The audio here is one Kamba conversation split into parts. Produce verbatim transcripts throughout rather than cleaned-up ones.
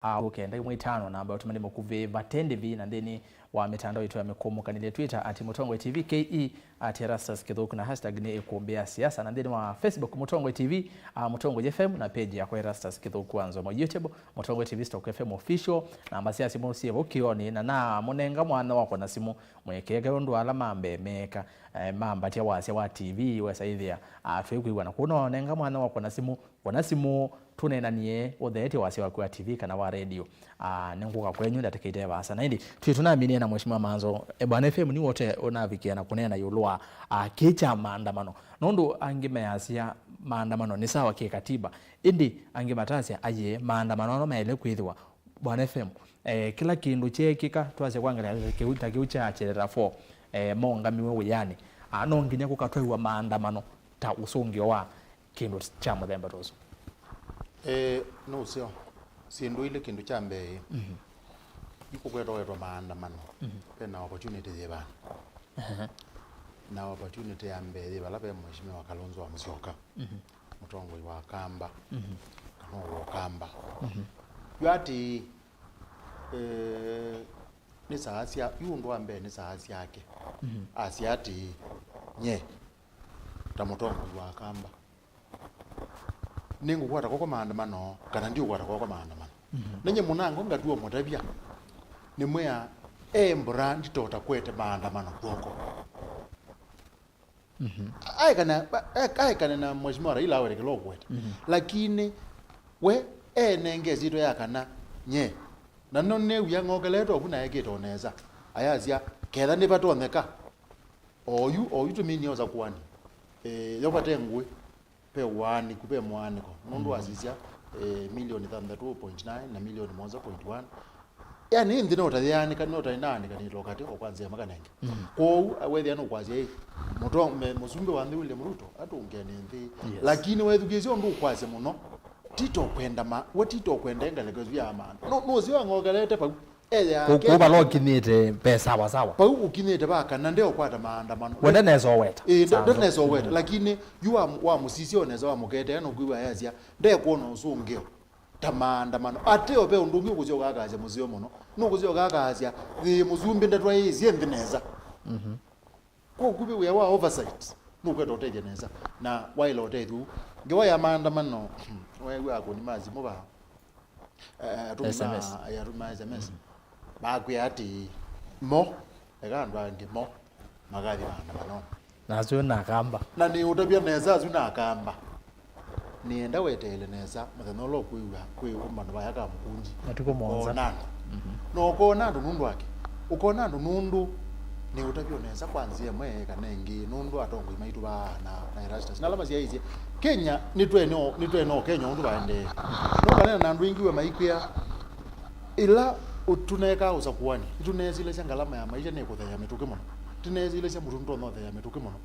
A, kenda ĩmwe itano, namba ya ũtũmani mũkuvĩ vate ndĩvi, na nthĩnĩ wa mĩtandao itũ ya mĩkũmũkanĩlye, Twitter at Mũtongoi T V K E, at Erastus Kĩthũku, na hashtag nĩ ĩkũmbĩ ya siasa, na nthĩnĩ wa Facebook Mũtongoi T V, a, Mũtongoi F M, na page yakwa Erastus Kĩthũku wa Nzomo, YouTube Mũtongoi T V stroke F M official. Namba sya simũ syĩ vau kĩonĩ, na namũnenga mwanya wa kwona simũ, mwĩkĩĩke ũndũ ala ma mbee meeka, eh, mambatya wasya wa T V, wesa ĩthĩa, a, twĩkwĩw'a na kũu. Nonenga mwanya wa kwona simũ, Wona simũ, tũneenanie ũtheetye wasya waku wa T V kana wa radio. Ah, nĩngũka kwenyu ndatĩkĩte vaasa. Na ĩndĩ, twĩ tũnaminie na Mheshimiwa Manzo, e, Bwana F M nĩ wote ũnavikia na kũneena ĩũlũ wa, ah, kĩ kya maandamano. Nũndũ angĩ measya maandamano nĩ sawa kĩkatiba. Ĩndĩ angĩ matasya, aiee, maandamano ano maĩle kwĩthĩwa. Bwana F M, eh, kĩla kĩndũ kyeekĩka, twasya kwa ngelekany'o kĩu, ta kĩu kya Cherera four, eh, maũngamiwe wĩanĩ. Ah, no nginya kũkatwaiwa maandamano ta ũsũngĩo wa kĩndũ kya mũthemba ta ũsu? Eh, nĩ ũseo. Syĩndũ ilĩ, kĩndũ kya mbee, mhm, yu kũkwetwa wetwa maandamano, mhm, ve na opportunity yĩ vaa. Ehe. Na opportunity ya mbee yĩ vala ve Mheshimiwa Kalonzo wa Musyoka, mhm, mũtongoi wa Kamba, mhm, kana wa Kamba. Mhm. Yu ati, eh, nĩ saa sya, yu ũndũ wa mbee nĩ saa syake. Mhm. Asya ati, nye, ta mũtongoi wa Kamba, nĩngũkwata kwakwa maandamano, kana ndiũkwata kwakwa maandamano. Mhm. Nenye mũnango ngatua mũtavya, nĩmwĩa, e mbura nditota kwete maandamano kw'oko. Mhm. Aekana, aekane na Mheshimiwa Raila awelekela ũkwete. Mhm. Lakini we enenge ĩsyĩtwa ya kana nye. Na no newia ng'okelete ovu na ekĩte o nesa. Ayasya, ketha nĩvatonyeka. Oyu, oyu tũminie osa kuani. Eh, yo vate ngũĩ. Ve ũaanĩku, ve mũaanĩko. Nũndũ, mm, wasisya, eh, milioni thanthatũ point nine na milioni mũonza point one. Yani, nthĩ no ta yĩaanĩka, no ta ĩnaanĩkanĩtwe o katĩ o kwa nzĩa makanenge. Mm. Kwoou, wethĩa nũkwasya, ĩ, mũto-, me-, mũsumbĩ wa nthĩ William Ruto atũngĩe nĩ nthĩ. Yes. Lakini wethukĩĩsya ũndũ ũkwasya mũno, tito kwenda ma-, we tito kwenda ngalĩko ĩsu ya maana. No, nũseo ang'okelete vau. Eya, kũ-, kũ vala ũkinyĩte ve sawa sawa. Vau ũkinyĩte va kana ndeũkwata maandamano. We ndenesa ũweta. Ĩĩ, nde-, sawa, ndenesa ũweta, mm, lakini yu wa, wa mũsisya o nesa wa mũkete, nũkwĩw'a ayasya, ndekwona ũsũngĩo ta maandamano. Ateo ve ũndũ ũngĩ ũkũsyoka akasya mũseo mũno. Nũkũsyoka akasya, thĩ mũsumbĩ ndatwaĩĩsye nthĩ nesa. Mhm. Kwa ũkuvĩ wĩa wa oversight, nũkwenda ũtethya nesa. Na waĩla ũtethyo ũu, ngewa ya maandamano, weew'aa kũni ma simũ vaa. Eh, atũmi ma, S M S. Eh, atũmi ma S M S. Mm. Makwĩa atĩ mo, eka andũ angĩ mo, makathi maandamanonĩ. Na asu na Akamba. Na nĩ ũtavya nesa asu na Akamba. Nĩenda weteele nesa mũthenya ũla ũkwĩw'a kwĩ ũmbano vaya ka mũkũnji. Matukũ mũonza. Ũkoona andũ. Mhm. Na ũkoona andũ nũndũ wake. Ũkoona andũ nũndũ nĩ ũtavya nesa kwa nzĩa ĩmwe kana ĩngĩ, nũndũ atongoi maitũ vaa na, na Erastus. Na ala masyaĩĩsye, Kenya, nĩtwene o, nĩtwene o Kenya ũndũ vaendee. Nũkanena na andũ aingĩ we maikwĩa, ĩla ũ-, tũneekaa ũsakuani, nĩtũneesilĩsya ngalama ya maisha nĩkũtheea mĩtũkĩ mũno. Tũneesilĩsya mũtu nĩtũtonya ũtheea mĩtũkĩ mũno.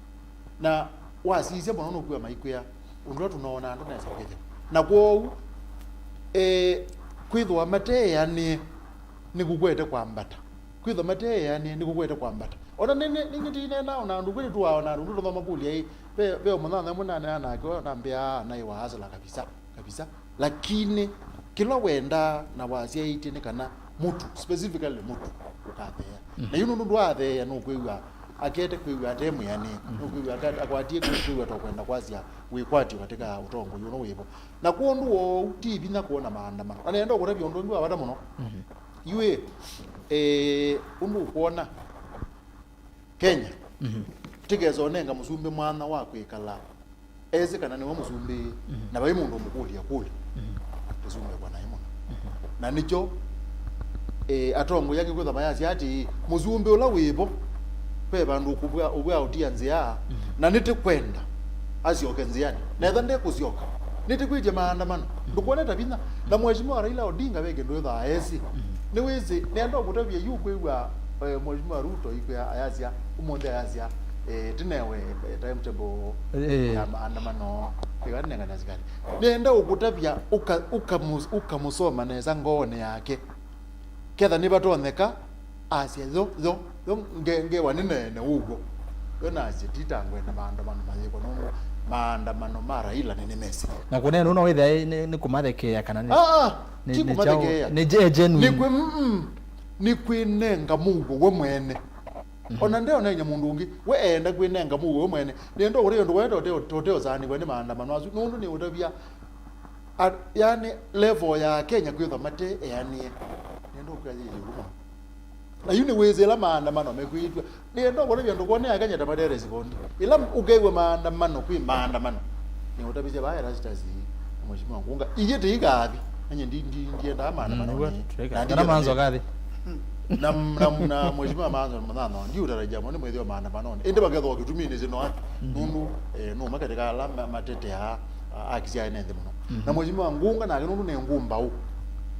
Na wasisya mũno nũkwĩa maikwĩa, ũndũ ũla tũnoona andũ nesa kwĩthĩwa. Na kwoou, e, kwĩthĩwa mateeanĩe nĩkũkwete kwambata. Kwĩthĩwa mateeanĩe nĩkũkwete kwambata. Ona nĩ, nĩ, nĩ, nĩtĩineenaa ona andũ kwĩ nĩtũaa ona andũ nĩtũthoma kũlya ĩ, ve, ve mũnyanya ũmwe naneena nake, nambĩa naĩ wa hustler kabisa, kabisa. Lakini kĩla wendaa na wasyaĩtye nĩ kana mũtu, specifically mũtu, ũkatheea. Mhm. Na yu nũndũ ndwatheea, nũkwĩw'a akete kwĩw'a ate mwĩanĩe. Mhm. Nũkwĩw'a aka-, akwatie kwĩ-, kwĩw'a tokwenda kwasya wĩkwatyo katika ũtongoi ũno wĩvo. Na kwondũ woo ti vinya kwona maandamano. Na nenda ũkũtavya ũndũ ũngĩ wa vata mũno. Mhm. Yu ĩ, eh, ũndũ ũkwona Kenya, mhm, tikesa ũnenga mũsumbĩ mwanya wa kwĩkala esĩ kana nĩwe mũsumbĩ, mhm, na vai mũndũ ũmũkũlya kũlyo. Mhm. Tũsumbĩkwa naĩ mũno. Mhm. Na nĩkyo, eh, atongoi angĩ kwĩtha mayasya atĩ mũsumbĩ ũla wĩvo, ve vandũ ũkũvwa, ũvwa ũtia nzĩa, mhm, na nĩtĩkwenda asyoke nzĩanĩ. Netha ndekũsyoka, nĩtĩkwĩtya maandamano. Mhm. Ndũkwonete vinya? Na Mheshimiwa Raila Odinga ve kĩndũ ĩthaa esĩ. Mhm. Nĩwĩsĩ, nĩenda ũkũtavya yu kwĩw'a, eh, Mheshimiwa Ruto ikwĩa ayasya, ũmũnthĩ ayasya, eh, tinewe, eh, timetable, eh, ya maandamano, ĩkanengana sikali. Nĩenda ũkũtavya ũka-, ũkamũ-, ũkamũsoma nesa ngoonĩ yake. Ketha nĩvatonyeka, asya, yo, yo, yo, nge-, ngewa nĩneene ũw'o. Yo nasya, tita ngwenda maandamano mayĩkwa, nũndũ maandamano ma Raila nĩnĩmesĩ. Na kũneenũ no wĩthĩa nĩ, nĩ kũmathekeea kana nĩ, ah, ah, nĩ, ti nĩ kyaũ, kũmathekeea. Nĩ je-, genuine. Nĩ kwĩ, mm, mm, nĩ kwĩnenga mũuo we mwene. Mhm. Ona ndeonainya mũndũ ũngĩ, we eenda kwĩnenga mũuo we mwene. Nĩenda ũkũtavya ũndũ we tote, tote ũsaanĩw'a nĩ maandamano asu, nũndũ nĩ ũtavya, a-, yani, level ya Kenya kwĩthwa mate eanĩe. Nĩenda ũkwĩa yĩ ĩũlũ mũno. Na yu nĩwĩsĩ ĩla maandamano mekwĩtw'a. Nĩenda ũkũtavya ndũkone Akenya ta mate respond. Ĩla ũkew'a maandamano, kwĩ maandamano. Nĩũtavisye vaa Erastus na Mheshimiwa Ngunga. Iye tĩikathi. Nanye ndi, ndi, ndiendaa maandamano. Mm, nĩw'o, nĩ. Tũika. Na kana ndiendaa manzo kathi. Na, na, na Mheshimiwa Manzo Mũthano, ndiũtarajia mo nĩ mwĩthĩo maandamanonĩ. Ĩndĩ vakethwa kĩtuminĩ sino ati. Mhm. Nũndũ, eh, nũmwe katika ala ma-, matetea a-, aki sya ene nthĩ mũno. Mhm. Na Mheshimiwa Ngunga nake nũndũ nĩ ngumbaũ.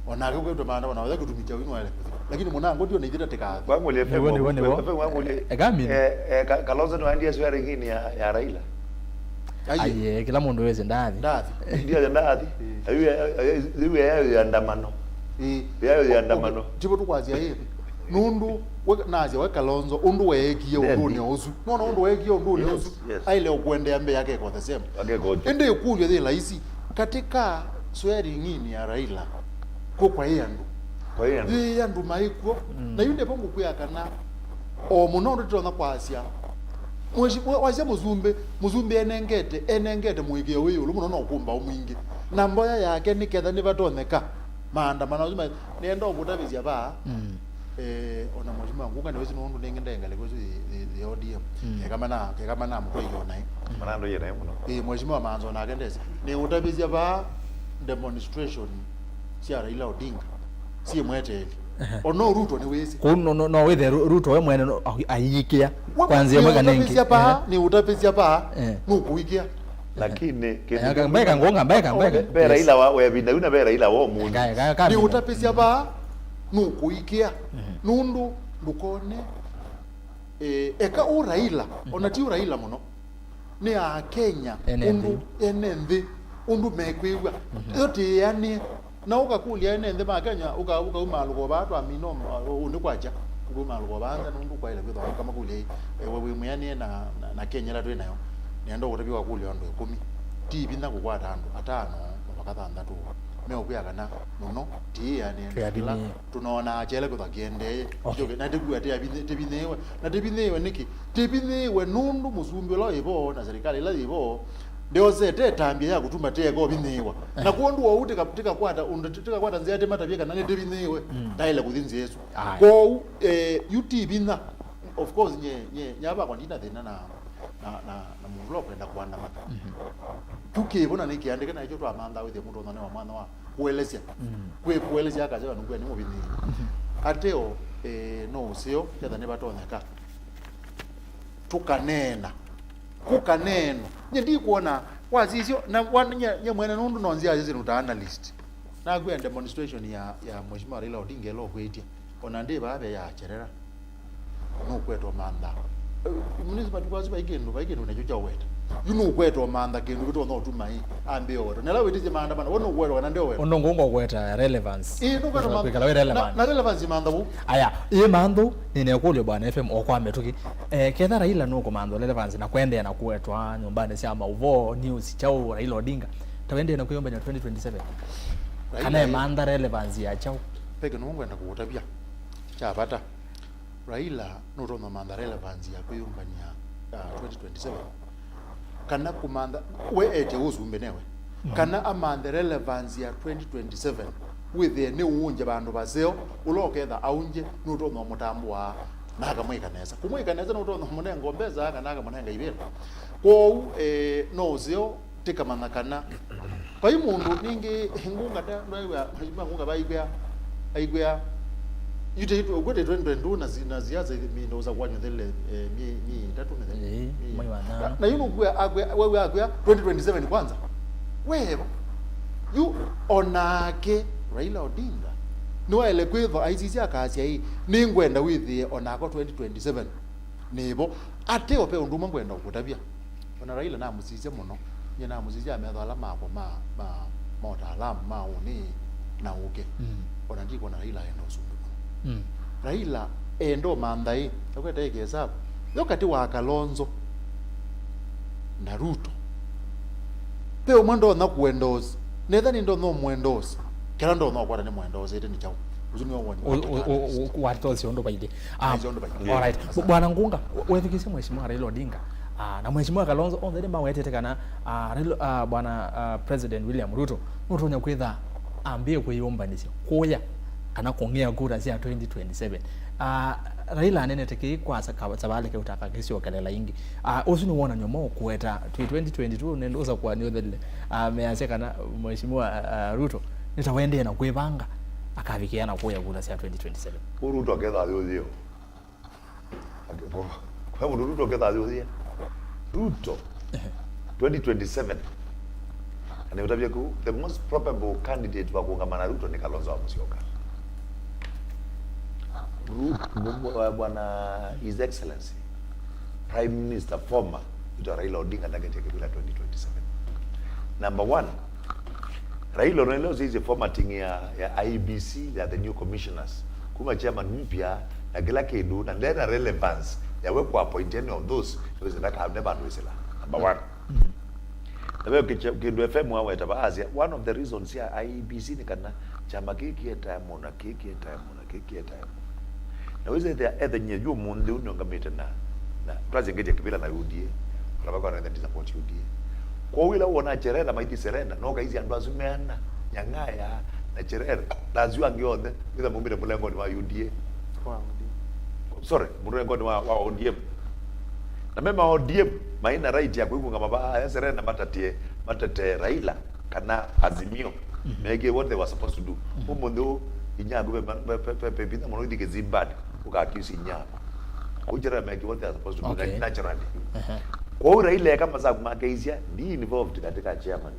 O nake ũketwe maandamano, wetha kĩtumi kyaũ nĩwaĩle kũthi. Lakini mũnango ndio nĩthita tĩkathi. Wangũlye Nĩw'o, nĩw'o, nĩw'o. Wangũlye. Eka mini. Eh, eh, Ka-, Kalonzo nĩwaendie swearing in ya, ya Raila. Aiye. Aiye, kĩla mũndũ wĩsĩ ndathi. Ndathi. Ndiathi ndathi. Eh. Ayu ya, ya, ya, ya, ya andamano. Eh. Ya, ya andamano. Okay, tivo tũkwasya ĩ. Nũndũ we, nasya we Kalonzo, ũndũ weekie Ndethi. Ũndũnĩ ũsu. Nona ũndũ weekie ũndũnĩ Yes, ũsu. Yes. Aile ũkũendea mbee akeko the same. Akeko ũsu. Ĩndĩ ĩkũlyo yĩ laisi, katika swearing in ya Raila, kũ kwa ĩ andũ. Kwa ĩ andũ. Yĩ andũ maĩ kw'o. Mm. Na yu ndevo ngũkwĩa kana o mũno ũndũ tũtonya kwasya. Mweshi-, wa-, wasya mũsumbĩ, mũsumbĩ enengete, enengete mũĩkĩĩo wĩ ĩũlũ mũno na ũkũmbaũ mwingĩ. Na mboya yake nĩ ketha nĩvatonyeka maandamano asu ma-, nĩenda ũkũtavĩsya vaa. Mm. Eh, ona Mheshimiwa Ngunga nĩwĩsĩ nũndũ nĩngĩ ndaĩ ngalĩko ĩsu yĩ, yĩ, yĩ O D M. Mm. Keka mana, keka mana mũtwaie naĩ. Manando yĩ naĩ mũno. Eh, Mheshimiwa Manzo nake ndesĩ. Nĩ ũtavĩsya vaa demonstration sya Raila Odinga syĩ mweteeli. Ehe. Ono Ruto nĩwĩsĩ. Kũu no, no, no wĩthe Ru-, Ruto we mwene no, ahi-, ayĩkĩa. We kwa nzĩa nĩ ĩmwe kana ĩngĩ. Ũtavĩsya vaa, ehe, nĩ ũtavĩsya vaa, eh, nũkũĩkĩa. Lakini, eh, kĩndũ kĩmwe mbeka Ngunga, mbeka, mbeka. Ve, ve Raila wa, wa ĩvinda yu na ve Raila wa ũmũnthĩ. Eka, eka, eka, nĩ mina. Ũtavĩsya vaa, nũkũĩkĩa. Mhm. Nũndũ ndũkone, eh, eka ũ Raila, ona ti ũ Raila mũno. Nĩ Akenya, ene nthĩ, ũndũ ene nthĩ, ũndũ mekwĩw'a. Mhm. Ĩyo tĩĩanĩe. Na ũkakũlya ene nthĩ ma Kenya, ũka-, ũkaumaalũka o vaa twamina ũndũ kwakya, ũkaumaalũka o vaa nza nũndũ kwaĩle kwĩthwa ũkamakũlya, "Ĩ, we wĩ mwĩanĩe na, na, na Kenya ĩla twĩ nayo?" Nĩenda ũkũtavya ũkakũlya andũ ĩkũmi. Ti vinya kũkwata andũ atano mũvaka thanthatũ. Meũkwĩa kana mũno, tĩĩanĩe na kĩla tũnoonaa kyaĩle kwĩthwa kĩendee. Okay. Nĩkyo kĩ-, na tĩkw'a tĩavinyĩ-, tĩvinyĩĩwe. Na tĩvinyĩĩwe nĩkĩ? Tĩvinyĩĩwe nũndũ mũsumbĩ ũla wĩ vo na serikali ĩla yĩ vo ndeosete ĩtambya ya kũtuma tĩeka ũvinyĩĩwa. Na kwondũ wa ũu tĩka-, tĩkakwata ũndũ, tĩkakwata nzĩa tĩmatavye kana nĩtĩvinyĩĩwe. Mm. Taĩle kũthi nzĩa ĩsu. Aye. Kwoou, eh, yu ti vinya. Of course, nye, nye, nyavakwa ndina thĩna na, na, na, na mũndũ ũla ũkwenda kũandamana. Mhm. Kyu kĩvo na nĩ kĩandĩke na ĩkyo twamanthaa wĩthĩa mũndũ ũthonĩ wa mwana wa kũelesya. Mm. Kwĩ kũelesya akasya nũkwĩa nĩ mũvinyĩĩe. Mhm. Ateo, eh, no ũseo, ketha nĩvatonyeka. Tũkaneena. Kũkaneenwa. Nye ndikwona wasisyo, na wa-, nye, nye mwene nũndũ no nzĩa yĩsĩ nũta analyst. Nakwĩa demonstration ya, ya Mheshimiwa Raila Odinga ĩla ũkwĩtye. Ona ndĩ vaa ve ya Cherera. Nũkwetwa mantha. Eh, Minister, matukũ asu vai kĩndũ, vai kĩndũ nakyo kya ũweta. Yu nũkwetwa mantha kĩndũ kĩtonya ũtuma ĩ, ambĩe ũwetwa. Nela wĩtĩsye maandamano, we nũkwetwa kana ndĩ ũwetwa? Ũndũ ngũngũ ũkweta relevance. Ĩĩ, nũkwetwa mantha. Kwĩkala wĩ relevant. Na, na relevance mantha wũ? Aya, ĩ mantha, nĩne kũlyo Bwana F M o kwa mĩtũkĩ. Eh, ketha Raila nũkũmantha relevance na kwendeea na kũwetwa nyũmbanĩ sya maũvoo, news, kyaũ, Raila Odinga, ta wendee na kwĩyũmbany'a twenty twenty-seven? Raila kana ĩ- emantha relevance ya kyaũ? Peke nũngwenda kũũtavya kya vata. Raila nũtonya mantha relevance ya kwĩyũmbany'a, ah, twenty twenty-seven, kana kũmantha we etye ũsumbĩ newe, mhm, kana amanthe relevance ya twenty twenty-seven, wĩthĩe nĩ ũũngye vandũ vaseo, ũla ũketha aũngye nũtonya ũmũtambũa na akamwĩka nesa. Kũmwĩka nesa nũtonya ũmũnenga mbesa kana akamũnenga ivĩla. Kwoou, eh, no ũseo tĩkamanya kana vai mũndũ ningĩ Ngunga nda-, ndwaiw'a, Mheshimiwa Ngunga vaikwĩa, aikwĩa, yu tei tũ-, ũkwete twenty twenty-two na si-, na siasa ithi mĩndũ ũsa kwanyũthele, eh, myei, myei ĩtatũ mĩthenya. Ĩĩ, myei mwei wa ĩtatũ. Nyanya. Na, na yu nũkwĩa, akwĩa, wew'a akwĩa twenty twenty-seven kwanza. Wevo. Yu onake Raila Odinga nĩwaĩle kwĩthwa aisisya akasya ĩ, nĩngwenda wĩthĩe onakwa twenty twenty-seven nĩvo. Ateo ve ũndũ ũmwe ngwenda ũkũtavya. Ona Raila namũsisya mũno. Nyie namũsisya ametho ala makwa ma, ma, ma ũtaalamu, ma ũnĩ na ũke. Mm. Ona ndikwona Raila enda ũsumbĩ mũno. Mm. Raila enda ũmantha ĩ, ekwete ĩkĩesavu. Yo katĩ wa Kalonzo na Ruto, Ve ũmwe ndonya kũendorse. Netha nĩ ndonya ũmũendorse. Kĩla ndonya ũkwata nĩ mũendorse, ĩte nĩ kyaũ? Ũsu nĩwe woni wakwa. Watosya ũndũ vailĩ. Ah, Aisya ũndũ vailĩ. All right. Asante. Bwana Ngunga, wethukĩĩsye Mheshimiwa Raila Odinga, ah, na Mheshimiwa Kalonzo, onthe nĩmawetete kana, ah, Raila, ah, Bwana, ah, President William Ruto nũtonya kwĩtha ambĩe kwĩyũmbanĩsya kũya kana kũng'ea kura sya twenty twenty-seven. Ah, Raila anenete kĩĩ kwa sa-, ka-, savalĩ keũtaka kĩsyokelela ĩngĩ. Ah, ũsu nĩ wonany'o mwaũ kũweta twĩ twenty twenty-two nĩndũ ũsakũani ũthelile. Ah, measya kana Mheshimiwa, ah, Ruto nĩtawaendee na kwĩvanga akavikĩa na kũya kura sya twenty twenty-seven. Ũu Ruto aketha ayũyĩo. Kwa mũndũ Ruto ketha ayũthĩa. Ruto, twenty twenty-seven. Na nĩũtavye kũu, the most probable candidate wa kũũngama na Ruto nĩ Kalonzo wa Musyoka. Ru-, bu-, bu-, bwana His Excellency, Prime Minister former, ĩtwa Raila Odinga ndaketye kĩvĩla twenty twenty-seven. Number one, Raila ũnaĩle ũsyaisye formatting ya, ya I E B C, ya the new commissioners, kuma chairman mpya, na kĩla kĩndũ, na ndena relevance ya we kũ appoint any of those, nĩwĩsĩ ndaka-, nde vandũ wĩsĩla. Number one. Na ve kĩcha-, kĩndũ F M aweta vaasya, one of the reasons ya I E B C nĩ kana kyama kĩĩ kĩetae mũno, na kĩĩ kĩetae mũno, na kĩĩ kĩetae mũno. Na wĩsĩ ethĩa, ethĩnyie yu ũmũnthĩ ũũ nĩũngamĩte na, na twasengethya kĩvĩla na U D A, ona vakwa naitha ndisupport U D A. Kwoou ĩla wona Cherera maithi Serena, no kaisi andũ asu meana, Nyang'aya na Cherera, na asu angĩ onthe, wĩtha maumĩte mũlengoni wa U D A. Wa O D M. Sorry, mũlengoni wa, wa O D M. Na me ma O D M, maina right ya kwĩkũngama va aya Serena matatie, matetee Raila kana Azimio. Mhm. Meekie what they were supposed to do. Mhm. Ũmũnthĩ ũũ, inyia aku ve, ve, ve, ve, ve vinya mũno ithi kĩzimbani, ũka accuse inyia aku. Kũu Cherera meekie what they are supposed to do, okay, naturally. Aha. Kwoou Raila eka masaku make aisya, ndi involved katika chairman.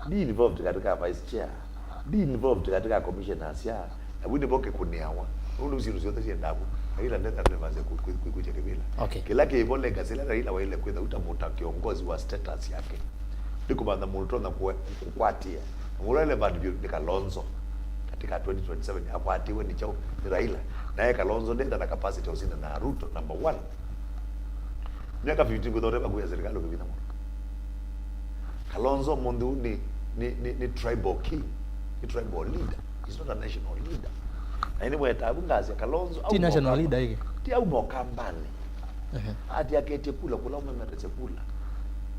Ndi involved katika vice chair. Ndi involved katika commissioners ya. Na vu nĩvo kĩkũnĩawa. Nũndũ syĩndũ syonthe syendaku. Raila ndetha relevance ya kwĩkũtya kĩvĩla. Okay. Kĩla kĩvo legacy ĩla Raila waĩle kwĩtha uta mũta kĩongozi wa status yake. Nĩ kũmantha mũndũ tonya kũe-, kũkwatĩa. Na mũndũ ũla relevant vyũ nĩ Kalonzo katika twenty twenty-seven akwatiwe nĩ kyaũ? Nĩ Raila. Naye Kalonzo ndenda na capacity ya ũsinda na Ruto, number one. Myaka fifteen kwĩtha ũteva kũya serikali ũkĩvinya mũno. Kalonzo mũnthĩ ũũ nĩ, nĩ, nĩ, nĩ tribal king, nĩ tribal leader. He's not a national leader. Na nĩ mwetavu ngasya Kalonzo ti national leader ĩngĩ. Ti auma Ũkambanĩ. Ehe. Ati aketye kula kũla umemetasya kula.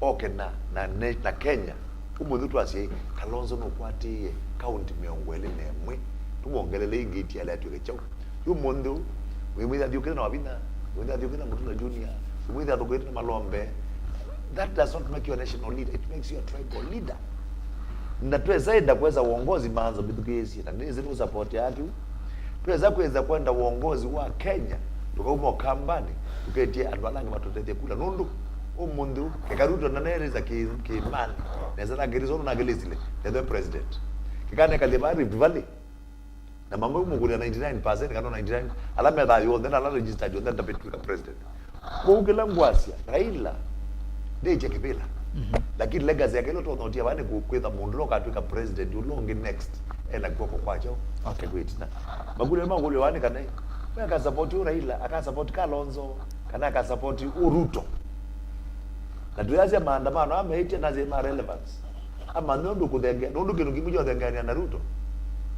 Oke na, na, ne-, na Kenya. Ũmũnthĩ twasye Kalonzo nũkwatĩĩe kaunti mĩongo ĩlĩ na ĩmwe. Tũmwongelele ĩngĩ itiale atw'ĩke kyaũ. Yu ũmũnthĩ ũũ, wĩmwĩthĩa athiũkĩte na Wavinya, wĩmwĩthĩa athiũkĩte na Mutula Junior, wĩmwĩthĩa athũkĩte na Malombe. That does not make you a national leader, it makes you a tribal leader. Na twesa enda kwesa uongozi manzo mĩthukĩĩsye, na nĩsĩ nũsapoti atu. Twesa kwesa kwenda uongozi wa Kenya, tũkauma Ũkambanĩ, tũketie andũ ala angĩ matũtethye kula. Nũndũ, ũmũnthĩ ũũ, keka Ruto na nerĩsa kĩ-, kĩmani, nesa na ngĩrĩswa nũnakĩlĩsile, nethwe president. Keka nekalie va Rift Valley, na mamwe mũkũlya ninety-nine percent kana ninety-nine, ala me thayũ onthe na ala registered onthe ndavĩtw'ĩka president. Kwoou kĩla ngwasya, Raila ndĩkya kĩvĩla. Mhm. Lakini legacy yake ĩla ũtonya ũtia vaa nĩ kũ-, kwĩtha mũndũ ũla ũkatw'ĩka president ũla ũngĩ next ena kw'oko kwakyo. Okay. Kwĩtina. Makũlyo ma kũlyo vaa nĩ kana we akasapoti ũ Raila, akasapoti Kalonzo, kana akasapoti ũ Ruto. Na tũyasya maandamano aa meĩtye nasye ma relevance. Amanthe ũndũ kũthengea, nũndũ kĩndũ kĩmwe kya ũthengeanĩa na Ruto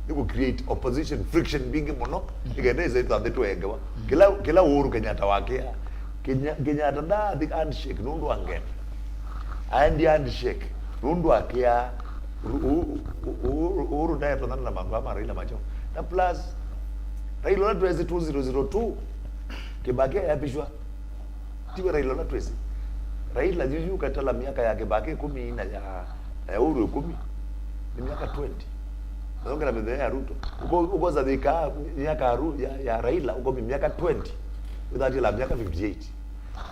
nĩ kũ create opposition, friction mbingĩ mũno, mhm, nĩkenda ĩsa ĩtanthe tũengewa. Mhm. Kĩla, kĩla Uhuru Kenyatta wakĩa, Kenya-, Kenyatta ndaathi handshake nũndũ wa ngenda. Aendie handshake nũndũ akĩa Ru-, U-, U-, U-, Uhuru ndaetonyana na mambo ama Raila macho. Na plus, Raila ũla twesĩ two zero zero two, Kibaki ayapishwa. Tiwe Raila ũla twĩsĩ. Raila yuyu katala myaka ya Kibaki ĩkũmi na ya, na ya Uhuru ĩkũmi. Nĩ myaka twenty. Na yongela mĩthenya ya Ruto. Ũko-, ũkosa thika myaka ya Ru-, ya, ya Raila ũkomi myaka twenty. Wĩthatila myaka fifty-eight.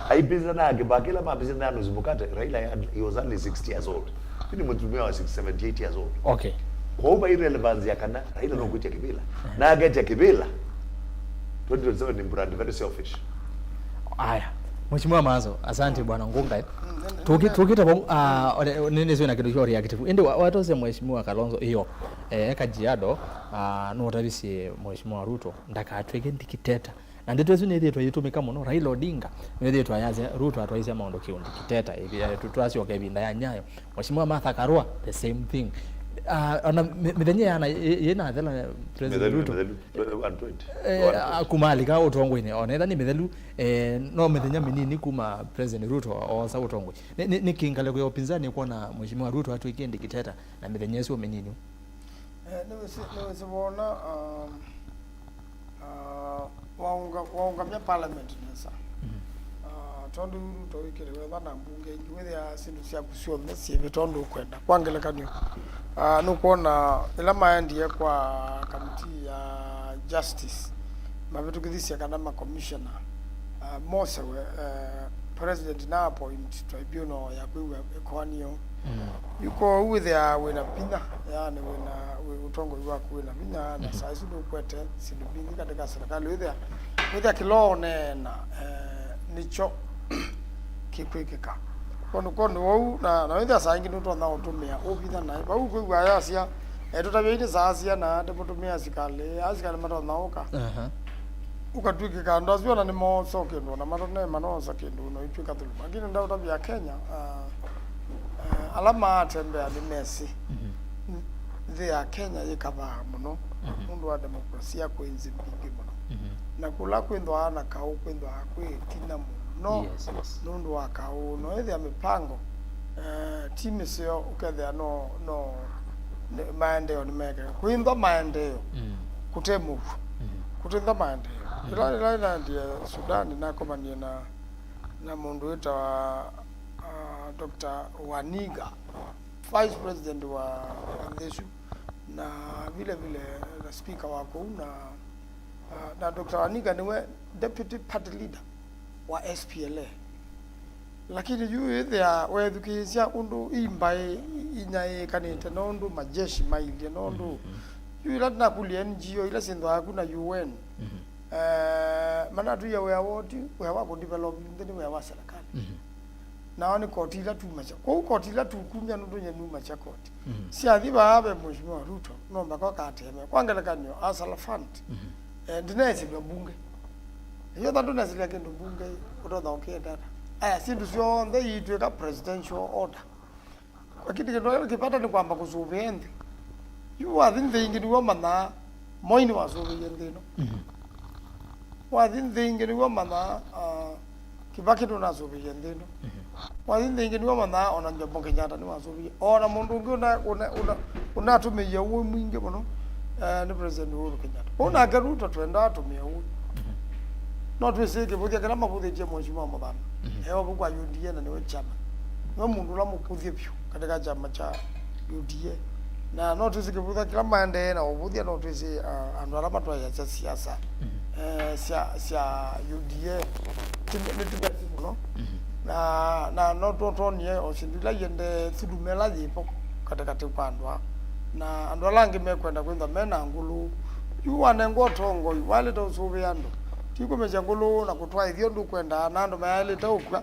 Aipĩsana na Kibaki ĩla mapĩsana na nusu mukate, Raila had, he was only sixty years old. Yu nĩ mũtumĩa wa sixty, seventy-eight years old. Okay. Kwoou vai relevance ya kana Raila nũkwĩtya kĩvĩla. Na aketya kĩvĩla, twenty twenty-seven ni brand very selfish. Aya. Mheshimiwa Mazo, asante bwana Ngunga. Tuki-, tukite vau, ah, ore-, nĩ, nĩ na kĩndũ kya reactive. Ĩndĩ wa-, watose Mheshimiwa Kalonzo iyo, eh, Kajiado, ah, nũtavisye Mheshimiwa Ruto ndakatw'ĩke dictator. Na ndeto ĩsu nĩyĩthĩĩtwe ĩitũmĩka mũno. Raila Odinga nĩwĩthĩĩtwe ayasya, Ruto atwaisya maũndũ kĩũndũ kĩteta, ĩvi-, tũ-, twasyokea ĩvinda ya Nyayo. Mheshimiwa Martha Karua, the same thing. Ah, ona mĩ-, mĩthenya yana ĩ-, ĩnathela President Mĩthelu, Ruto, mĩthelu, one twenty, eh, one twenty. Kuma alika ũtongoinĩ, ona ĩtha nĩ mĩthelu, eh, no mĩthenya mĩnini kuma President Ruto oosa ũtongoi. Nĩ, nĩ, nĩkĩ ngalĩko ya upinzani kwona Mheshimiwa Ruto atw'ĩkie dikiteta na mĩthenya ĩsu mĩnini? Eh, nĩwĩsĩ, nĩwĩsĩ wona, um, uh, waũnga-, waũngamya parliament nesa. Mhm. Uh, tondũ yu Ruto wĩkĩlĩwe ĩtha na mbunge ingĩ, wĩthĩa syĩndũ syaku syonthe syĩvĩ tondũ ũkwenda. Kwa ngelekany'o, uh, nũkwona ĩla maendie kwa kamiti ya justice, mavĩtũkĩthisye kana makomishona, uh, mosewe, uh, president na appoint tribunal ya kwĩw'a ĩkoanĩo. Mm. Yu kwoou wĩthĩaa wĩ na vinya, yaani wĩ na, wĩ, ũtongoi waku wĩ na vinya, na saa isu nũkwete syĩndũ mbingĩ katika serikali. Wĩthĩa, wĩthĩa kĩla ũneena, eh, nĩkyo kĩkwĩkĩka. Kwondũ, kwondũ wou, na, na wĩthĩa saa ingĩ nũtonya ũtũmĩa ũvinya naĩ. Vau kwĩw'a ayasya, eh, tũtavya ini saa siana, tũmũtũmĩa asikalĩ, asikalĩ matonya ũka. Aha. Ũkatw'ĩkĩka andũ asu ona nĩmoosa kĩndũ, ona matonema noosa kĩndũ, no itw'ĩka thuluma. Lakini ndaũtavya Kenya, ah, eh, ala maatembea nĩmesĩ. Mhm. Nthĩ ya Kenya yĩkavaa mũno, mhm, nũndũ wa demokrasia kwĩ nzĩ mbingĩ mũno. Mhm. Na kũla kwĩthwaa na kaũ kwĩthwaa kwĩ ĩtina mũno, yes, yes, nũndũ wa kaũ. No ĩthĩa mĩpango, eh, ti mĩseo, ũkethĩa no, no, nĩ, maendeeo nĩmekeka. Kwĩthwa maendeeo, mm, kũte mũuo. Mhm. Kũtĩntha maendeeo. Mhm. Ĩla, ĩla naendie Sudan, nakomanie na, na mũndũ wĩtawa, uh, Doctor Waniga, Vice President wa, wa nthĩ ĩsu, na vile vile na speaker wa kũu, na, uh, na Doctor Waniga nĩwe Deputy Party Leader wa S P L A. Lakini yu ĩthĩa weethukĩĩsya ũndũ ii mbaĩ inyaĩĩkanĩte, na ũndũ majeshi mailye, na ũndũ, mhm, yu ila nakũlya N G O ila syĩthwaa ku na U N, mhm, eh, manatwĩie wĩa woo ti wĩa wa kũdevelop nthĩ, nĩ wĩa wa serikali. Mhm. Nao nĩ koti ila tumasya. Kwoou koti ila tũkumya nũndũ nye numasya koti. Mhm. Syathi vaa ve Mheshimiwa Ruto, no mbaka ũkateme. Kwa ngelekany'o, Hustler Fund, mhm, eh, ndinaĩsĩlw'a mbunge. Ĩyo tha ndũnasĩlya kĩndũ mbunge, ũtonya ũkĩendana. Aya, syĩndũ syonthe iitw'ĩka presidential order. Lakini kĩndũ kĩla kĩvata nĩ kwamba kũsũvĩa nthĩ. Yu wathi nthĩ ingĩ nĩw'o manyaa, Moi nĩwasũvĩie nthĩ ĩno. Mhm. Wathi nthĩ ingĩ nĩw'o manyaa, ah, Kibaki ndũnasũvĩie nthĩ ĩno. Mhm. Wathi nthĩ ingĩ nĩw'o manyaa ona Jomo Kenyatta nĩwasũvĩie. Ona mũndũ ũngĩ ũna, ũna, ũna, ũnatũmĩie ũĩ mwingĩ mũno, eh, nĩ President Uhuru Kenyatta. Ũu nake Ruto twendaa atũmĩe ũĩ. Mhm. No twĩsĩ kĩvũthya kĩla mavũthĩtye Mheshimiwa Muthama. Mhm. E ovu kwa U D A na nĩwe chairman. Nĩwe mũndũ ũla mũkũthye vyũ katika chama cha U D A. Na no twĩsĩ kĩvũthya kĩla maendee na ũvũthya, no twĩsĩ, ah, andũ ala matwaĩasya siasa, mhm, eh, sya, sya U D A. Ti, nĩtũvesi mũno. Mhm. Na, na no tũtonie o syĩndũ ila iendee, thuluma ĩla yĩvo katĩkatĩ kwa andũ aa. Na andũ ala angĩ mekwenda kwĩthwa me na ngũlũ. Yu wanengwa ũtongoi, waĩlĩte ũsũvĩa andũ. Ti kũmesya ngũlũ na kũtwaĩthya ũndũ ũkwendaa, na andũ mayaĩlĩte ũkw'a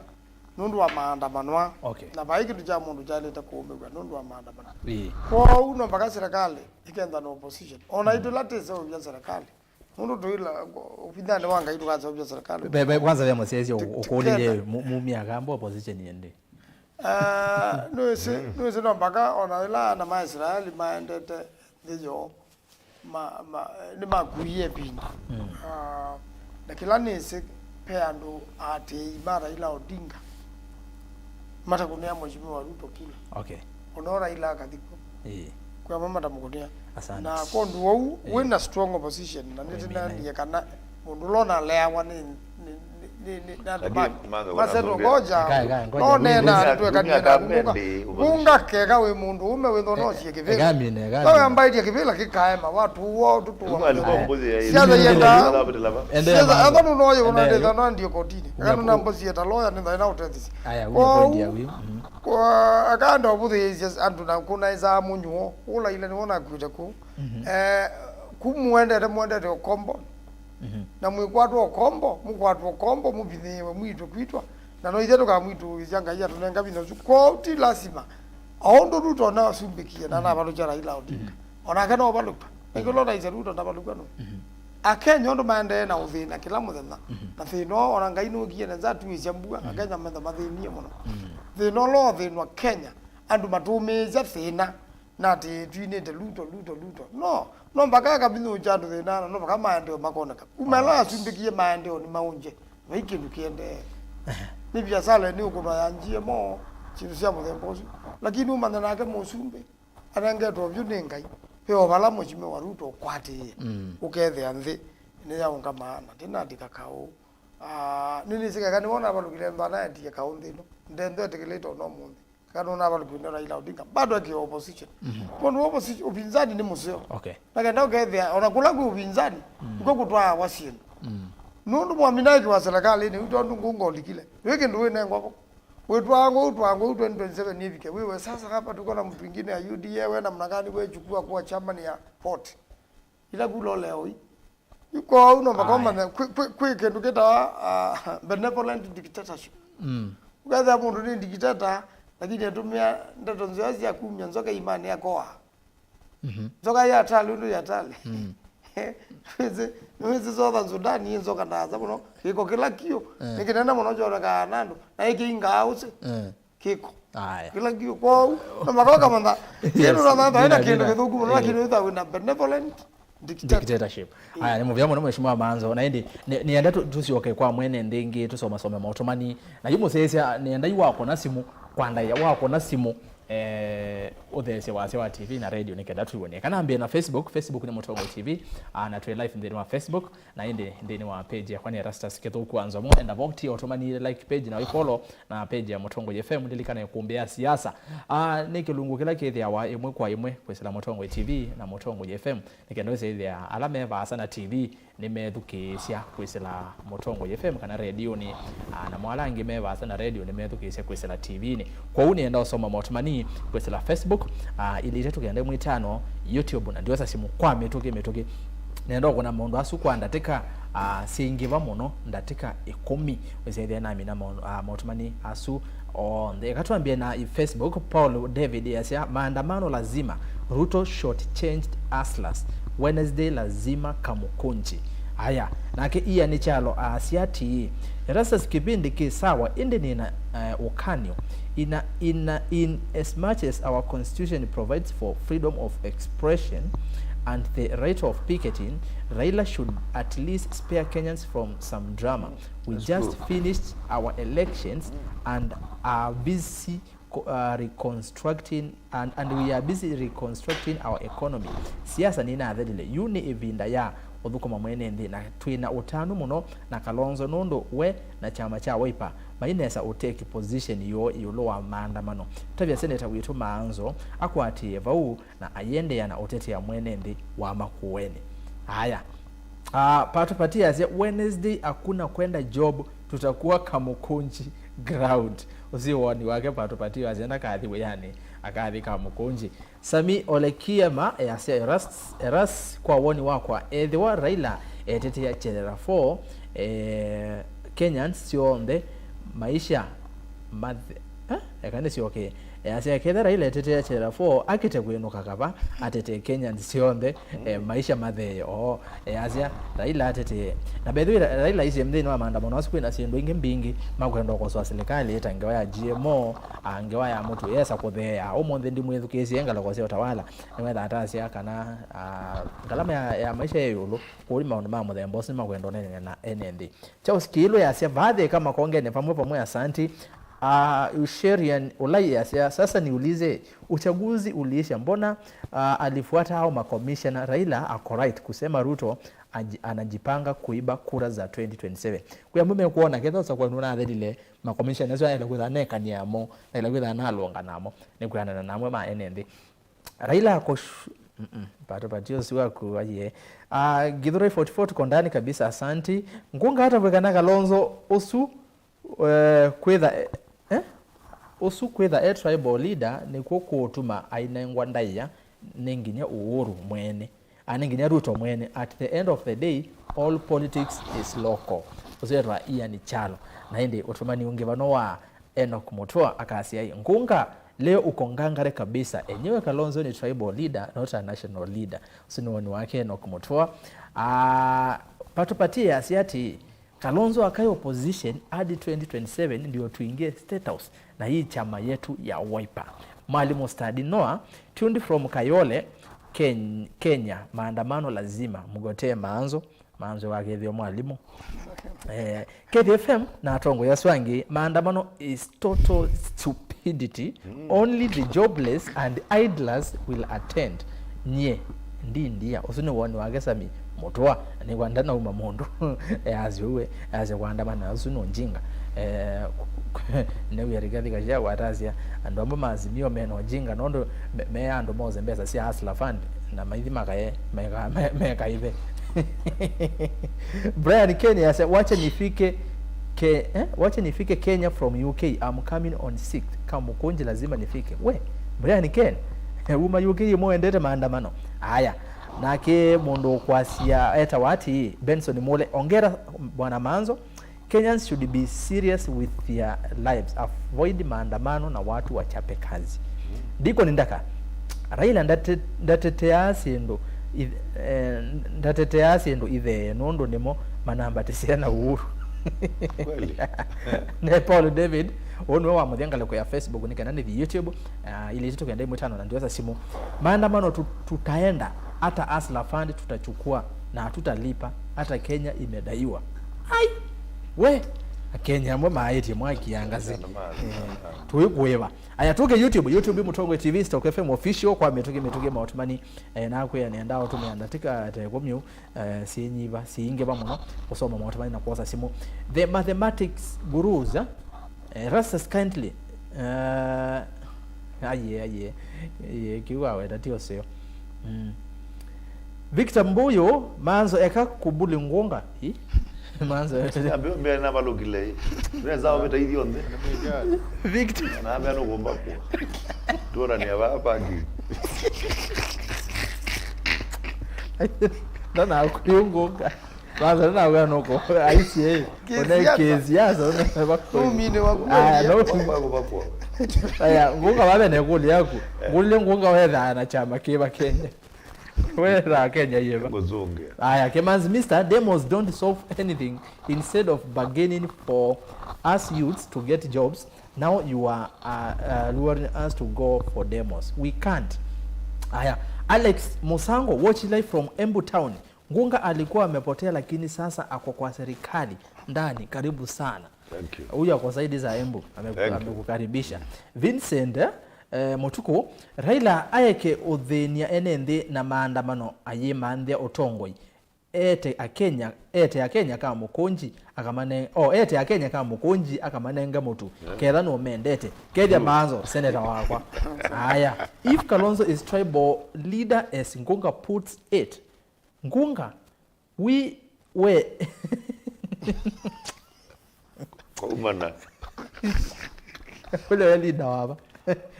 nũndũ wa maandamano aa. Okay. Na vai kĩndũ kya mũndũ kyaĩlĩte kũũmĩw'a nũndũ wa maandamano. Ĩĩ. Kwoou no mpaka serikali ĩkenda na opposition. Ona itũ ĩla tĩseũvya serikali. Nũndũ tũila ũvinyanĩ wa Ngai tũkaseũvya serikali. Be, be, kwanza ve mũsyaĩĩsya ũ-, ũkũlĩlye mu-, mumia kamba opposition ĩndĩ. Ah, nĩwĩsĩ, nĩwĩsĩ no mpaka ona ĩla ana ma Israeli maendete nthĩ yoo, ma, ma, nĩmakuie ĩvinda. Mm. Ah, na kĩla nĩsĩ, ve andũ aatĩĩi ma Raila Odinga matakũnĩa Mheshimiwa Ruto kula. Okay. Ona o Raila akathi kw'o. Ĩĩ. Kwĩ amwe matamũkũnĩa. Asante. Na kwondũ wou, ĩĩ, wĩ na strong opposition, na nĩtĩnanie kana mũndũ ũla ũnaleawa nĩ, nĩ, nĩ, nĩ, nĩ, nĩ andũ ma, maseto ngoja. Eka, eka, ngoja. No nena, nĩtwekanie na ngunga. Ngunga keka wĩ mũndũ ũme wĩ thono cie kĩvĩla. Eka mine, eka mine. Kawe ambaĩtie kĩvĩla kĩkaema, watu wo, tutu wa. Siasa yenda. Enda. Amba nũnoye ũnandĩtha no ndio kotini. Kana namba sieta lawyer nĩ thĩna ũtethisi. Aya, kwa akanda ũvũthĩĩsya andũ na kũnaĩsaa mũnyuo, ũla ila nĩwona akuĩte kũu. Mhm. Eh, ku mũendete, mũendete ũkombo. Mhm. Na mwĩkwatwa ũkombo, mũkwatwa ũkombo, mũvinyĩĩwe, mwitwe kwitwa. Na no ithe tũkamwitũĩsya Ngai atũnenga vinya ũsu. Kwoou ti lasima. O ũndũ Ruto nasumbĩkie na, mhm, navalũkya Raila Odinga. Mhm. Onake no ũvalũka. Nĩkĩo, mhm, lonaisya Ruto ndavalũka no. Mhm. Akenya ũndũ maendee na ũthĩna kĩla mũthenya, na thĩna ũũ ona Ngai nũkie na nza atuĩsya mbua, Akenya metha mathĩnie mũno. Thĩna ũla ũthĩnwa Kenya, andũ matũmĩĩsya thĩna, na atĩ twinĩte Ruto, Ruto, Ruto. No, no mpaka akavinyũkya andũ thĩna, na no mpaka maendeeo makoneka. Kuma ĩla asumbĩkie maendeeo nĩ maũngye, vai kĩndũ kĩendee. Nĩ viasala nĩ ũkũnwa ya G M O, syĩndũ sya mũthemba ũsu. Lakini ũmanya nake mũsumbĩ, anengetwe ũvyũ nĩ Ngai. Ve o vala Mheshimiwa Ruto ũkwatĩĩe, ũkethĩa nthĩ nĩyaũngama na ndĩnaandĩka kaũ. Ah, nĩnĩsĩ keka nĩwona avalũkile nthana etie kaũ nthĩ ĩno. Ndentho etĩkĩlĩte ona ũmũnthĩ. Kana ũnavalũkiwe nĩ Raila Odinga, bado aki opposition. Kwondũ opposition, upinzani nĩ mũseo. Okay. Na kenda ũkethĩa, ona kũla kwĩ upinzani, nĩkw'o kũtwaawa syĩndũ. Nũndũ mwamina ekiwa serikalĩnĩ, yu tondũ ngũnga ũlikile. Wĩ kĩndũ wĩnengwa vo. Wĩtwaa ngũu, twaa ngũu twenty twenty-seven yĩvike. Wĩwe sasa hapa tuko na mtu ingine ya U D A, we namna gani we chukua kuwa chairman ya port. Ila kula leo hii. Yu kwoou no mpaka ũmanye kwĩ, kwĩ, kwĩ kĩndũ kĩtawa, ah, benevolent dictatorship. Ũkethĩa mũndũ nĩ dictator, lakini atũmĩa ndeto nzeo sya kumya nzoka imanĩ akoa. Nzoka ya hatari ũndũ ya hatari. Nĩwĩsĩ, nĩwĩsĩ Southern Sudan yĩ nzoka ndaasa mũno, kĩko kĩla kĩũ, nĩ kĩnene mũno kyonekaa na andũ, na ĩkĩingaa ũsĩ. Kĩko. Aya. Kĩla kĩu kwoou, na makoka mantha. Yes, kĩndũ na mantha, ĩna kĩndũ kĩthũku mũno, lakini wĩtha wĩna benevolent dictator. Dictatorship. Aya, nĩ mũvea mũno Mheshimiwa Manzo, na ĩndĩ nĩ- nĩenda tũ- tũsyoke kwa mwene nthĩ ĩngĩ, tũsomasome maũtũmani. Na yu mũsyaĩĩsya, nĩenda yu wakũna simũ, kwa ndaĩa wakũna simũ, eh, ũtheesye wasya wa T V na radio nĩ kenda tũw'e. Kana mbĩe na Facebook, Facebook nĩ Mũtongoi T V, ah, na twĩ live nthĩnĩ wa Facebook. Na ĩndĩ nthĩnĩ wa page yakwa nĩ Erastus Kĩthũku wa Nzomo, enda vo ti ũtũmanĩĩle like page na ũifollow na page ya Mũtongoi F M, ndilikane kũmbĩa siasa. Ah, nĩ kĩlungu kĩla kĩthĩawa ĩmwe kwa ĩmwe kwĩsĩla Mũtongoi T V na Mũtongoi F M. Nĩ kenda wĩsĩthĩa ala me vaasa na T V nĩmethukĩĩsya kwĩsĩla Mũtongoi F M kana redionĩ, ah, namo ala angĩ me vaasa na redio nĩmethukĩĩsya kwĩsĩla T V-nĩ. Kwoou nĩenda ũsoma maũtũmani kwĩsĩla Facebook, ah, ilĩ itatũ kenda ĩmwe itano, YouTube, na ndiosa simũ kwa mĩtũkĩ mĩtũkĩ. Nenda ũkũna maũndũ asu kwa ndatĩka, ah, syaingĩva mũno, ndatĩka ĩkũmi. Wĩsethĩa namina maũndũ, ah, maũtũmani asu onthe. Eka twambie na Facebook, Paul David asya, "Maandamano lazima, Ruto short changed hustlers. Wednesday lazima Kamukunji." Aya, nake Ian Kyalo aasya atĩĩ, Erastus, kĩvĩndĩ kĩ sawa, ĩndĩ nĩna, eh, ũkany'o. In, a, in, a, in as much as our constitution provides for freedom of expression and the right of picketing, Raila should at least spare Kenyans from some drama. We just finished our elections and are busy co- uh, reconstructing and, and we are busy reconstructing our economy. Siasa nĩnathelile. Yu nĩ ĩvinda ya ũthũkũma mwene nthĩ, na twĩ na ũtanu mũno na Kalonzo nũndũ we na kyama kya Wiper mainesa ũteki position yoo ĩũlũ wa maandamano. Tavya seneta witũ Maanzo akwatĩĩe vau na aiendeea na ũtetea mwene nthĩ wa Makueni. Aya. Ah, Pato Pati asya, "Wednesday hakuna kwenda job, tutakuwa Kamukunji ground." Ũsu woni wake Pato Pati asya ndakathi wĩanĩ, akathi Kamukunji. Sami Olekiema easya, Eras, Eras, kwa woni wakwa, ethĩwa Raila etetea Chelera four, eh, Kenyans syonthe maisha mathe, eh? Eka nĩsyoke. Easya, ketha Raila etetea Chelera four, akĩte kwĩnũka kava, atetee Kenyans syonthe, eh, maisha mathee. Oo, easya, Raila atetee. Na by the way, Ra- Raila aisye nthĩnĩ wa maandamano asu kwĩna syĩndũ ingĩ mbingĩ makwenda ũkosoa serikali, ta ngewa ya G M O, ah, ngewa ya mũtu, esa kũtheea. Ũmũnthĩ ndimwĩthukĩĩsye ngalĩko sya ũtawala, nĩwetha atasya kana, ah, ngalama ya, ya maisha yĩ ĩũlũ, kwoou maũndũ ma mũthemba ũsu nĩmakwenda ũneenany'a na ene nthĩ. Charles Kiilu yasya, "Vaathĩĩka makongeni vamwe vamwe, asanti." Ah, Usherian Ulai yasya, "Sasa niulize, uchaguzi uliisha, mbona, ah, alifuata hao makomishana? Raila ako right kusema Ruto aji- anajipanga kuiba kura za twenty twenty-seven." Kwĩ amwe mekwona ketha ũsakũa nũnathelile, makomishana asu aĩle kwĩtha nekany'a namo, aĩle kwĩtha nalũnga namo, nĩ kwĩanana na amwe ma ene nthĩ. Raila ako sh- mm-mm, Pato Pati ũsu waku aiye. Ah, Githurai forty-four tuko ndani kabisa, asanti. Ngunga hata wekana Kalonzo ũsu, eh, kwĩtha, eh? Ũsu kwĩtha e tribal leader nĩkw'o kũũtuma ainengwa ndaĩa nĩ nginya Uhuru mwene. Ah, nĩ nginya Ruto mwene. At the end of the day, all politics is local. Ũsu etwa Ian Kyalo. Na ĩndĩ ũtũmani ũngĩ vano wa Enoch Mutua akasya, "Ngunga Leo uko ngangare kabisa. Enyewe Kalonzo ni tribal leader, not a national leader. Ũsu nĩ woni wake Enoch Mutua. Ah, Patupatie asya atĩ, Kalonzo akae opposition hadi twenty twenty-seven ndio tuingie State House na hii chama yetu ya Wiper. Mwalimu Study Noah, tuned from Kayole, Ken-, Kenya, maandamano lazima, mgotee Maanzo, Maanzo wakethio mwalimu. Eh, K T F M na atongoi asu angĩ, maandamano is total stupidity. Only the jobless and idlers will attend. Nyie ndi ndia. Ũsu nĩ woni wake Sami Mutua. Nĩkwenda nauma mũndũ easya ũwe, easya kwandamana, ũsu nĩ ũnjinga. Eh, nĩwia Rigathi Gachagua atasya andũ amwe ma Azimio mena ũnjinga nũndũ me, me andũ mose mbesa sya Hustler Fund na maithi makae, meka, me, mekaive. Brian Kenya asya, "Wacha nifike Ke-, eh? Wacha nifike Kenya from U K. I'm coming on sixth. Kamũkũnji lazima nifike." We, Brian Ken, eh, uma U K ĩmwe wendete maandamano. Aya, nake mũndũ ũkwasya etawa ati Benson Mule, ongera Bwana Manzo. Kenyans should be serious with their lives. Avoid maandamano na watu wachape kazi. Deacon Ndaka, Raila ndate-, ndateteaa syĩndũ ith-, eh, ndateteaa syĩndũ ithee nũndũ nĩmo manambatĩsya na Uhuru. Kweli. Ne Paul David, ũũ nĩwe wamũthya ngalĩko ya Facebook, nĩ kana nĩthi YouTube, ah, ili tũkenda imwe tano na ndiweza simu. Maandamano tu-, tutaenda, hata Hustler Fund tutachukua na hatutalipa, hata Kenya imedaiwa. Ai! We! Akenya amwe maaĩtye mwaki ya ngazi. Maandamano. Eh, tũikũĩva. Aya, tũke YouTube, YouTube Mũtongoi T V, Stock F M Official, kwa mĩtũkĩ, mĩtũkĩ maũtũmani, eh, nakwĩa nenda ũtũmĩa ndatĩka ta ĩkũmi, eh, syĩnyiva, syĩingĩva mũno, kũsoma maũtũmani na kwosa simũ. The mathematics gurus, eh? Eh, Rastas kindly. Eh, aye, aye. Aye, kiu waweta ti ũseo. Mm. Victor Mbuyu, Manzo eka kubuli ngunga. Hi? Manzo. Mbea, mbea navalũkile. Neza oveta ithyonthe. Victor. Na mbea nũkũmba kwa. Tuonania vaa parking. Ndona kuyu ngunga. Kwanza, nĩ nawĩa nũkũ, aisye, kĩsiasa. Ũne kĩsiasa, ũne bakũ. Nũmine waku. Aya, no. Kwa, kwa, kwa, kwa. Aya, ngunga wabe na ĩkũlyo yaku. Ngũlye ngunga wethaa na chama kĩva Kenya. Wethaa Kenya yĩva. Ngũzũnge. Aya, Kimanzi, Mister Demos don't solve anything. Instead of bargaining for us youths to get jobs, now you are, uh, uh, luring us to go for demos. We can't. Aya, Alex Musango, watch live from Embu Town. Ngunga alikuwa amepotea, lakini sasa ako kwa serikali ndani. Karibu sana. Thank you. Huyu ako zaidi za Embu. Ameku-, thank you. Amekukaribisha. Vincent, eh, Mutuku, Raila aeke ũthĩnia ene nthĩ na maandamano ayĩmanthĩa ũtongoi. Ete Akenya, ete Akenya Kamũkũnji akamane-, oh, ete Akenya Kamũkũnji akamanenge mũtu. Yeah. Ketha nũmendete. Kethya, true. Manzo, senator wakwa. Aya. If Kalonzo is tribal leader as Ngunga puts it, Ngunga, we, we. Kwaumana. Ũla we leader wava.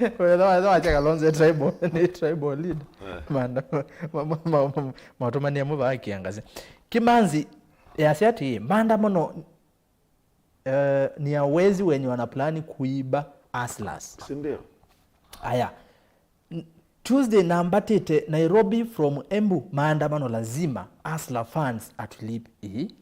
Ũla wa, wa, wacha Kalonzo tribal, nĩ tribal leader. Eh. Manda, ma, ma, ma, ma, maũtũmania mũvaa kĩangazi. Kimanzi yasya atĩ, maandamano, eh, ni ya wezi wenye wana plani kuiba hustlers. Si ndio? Aya. N-, Tuesday nambatĩte Nairobi from Embu, maandamano lazima, hustler fans atulip. Ii.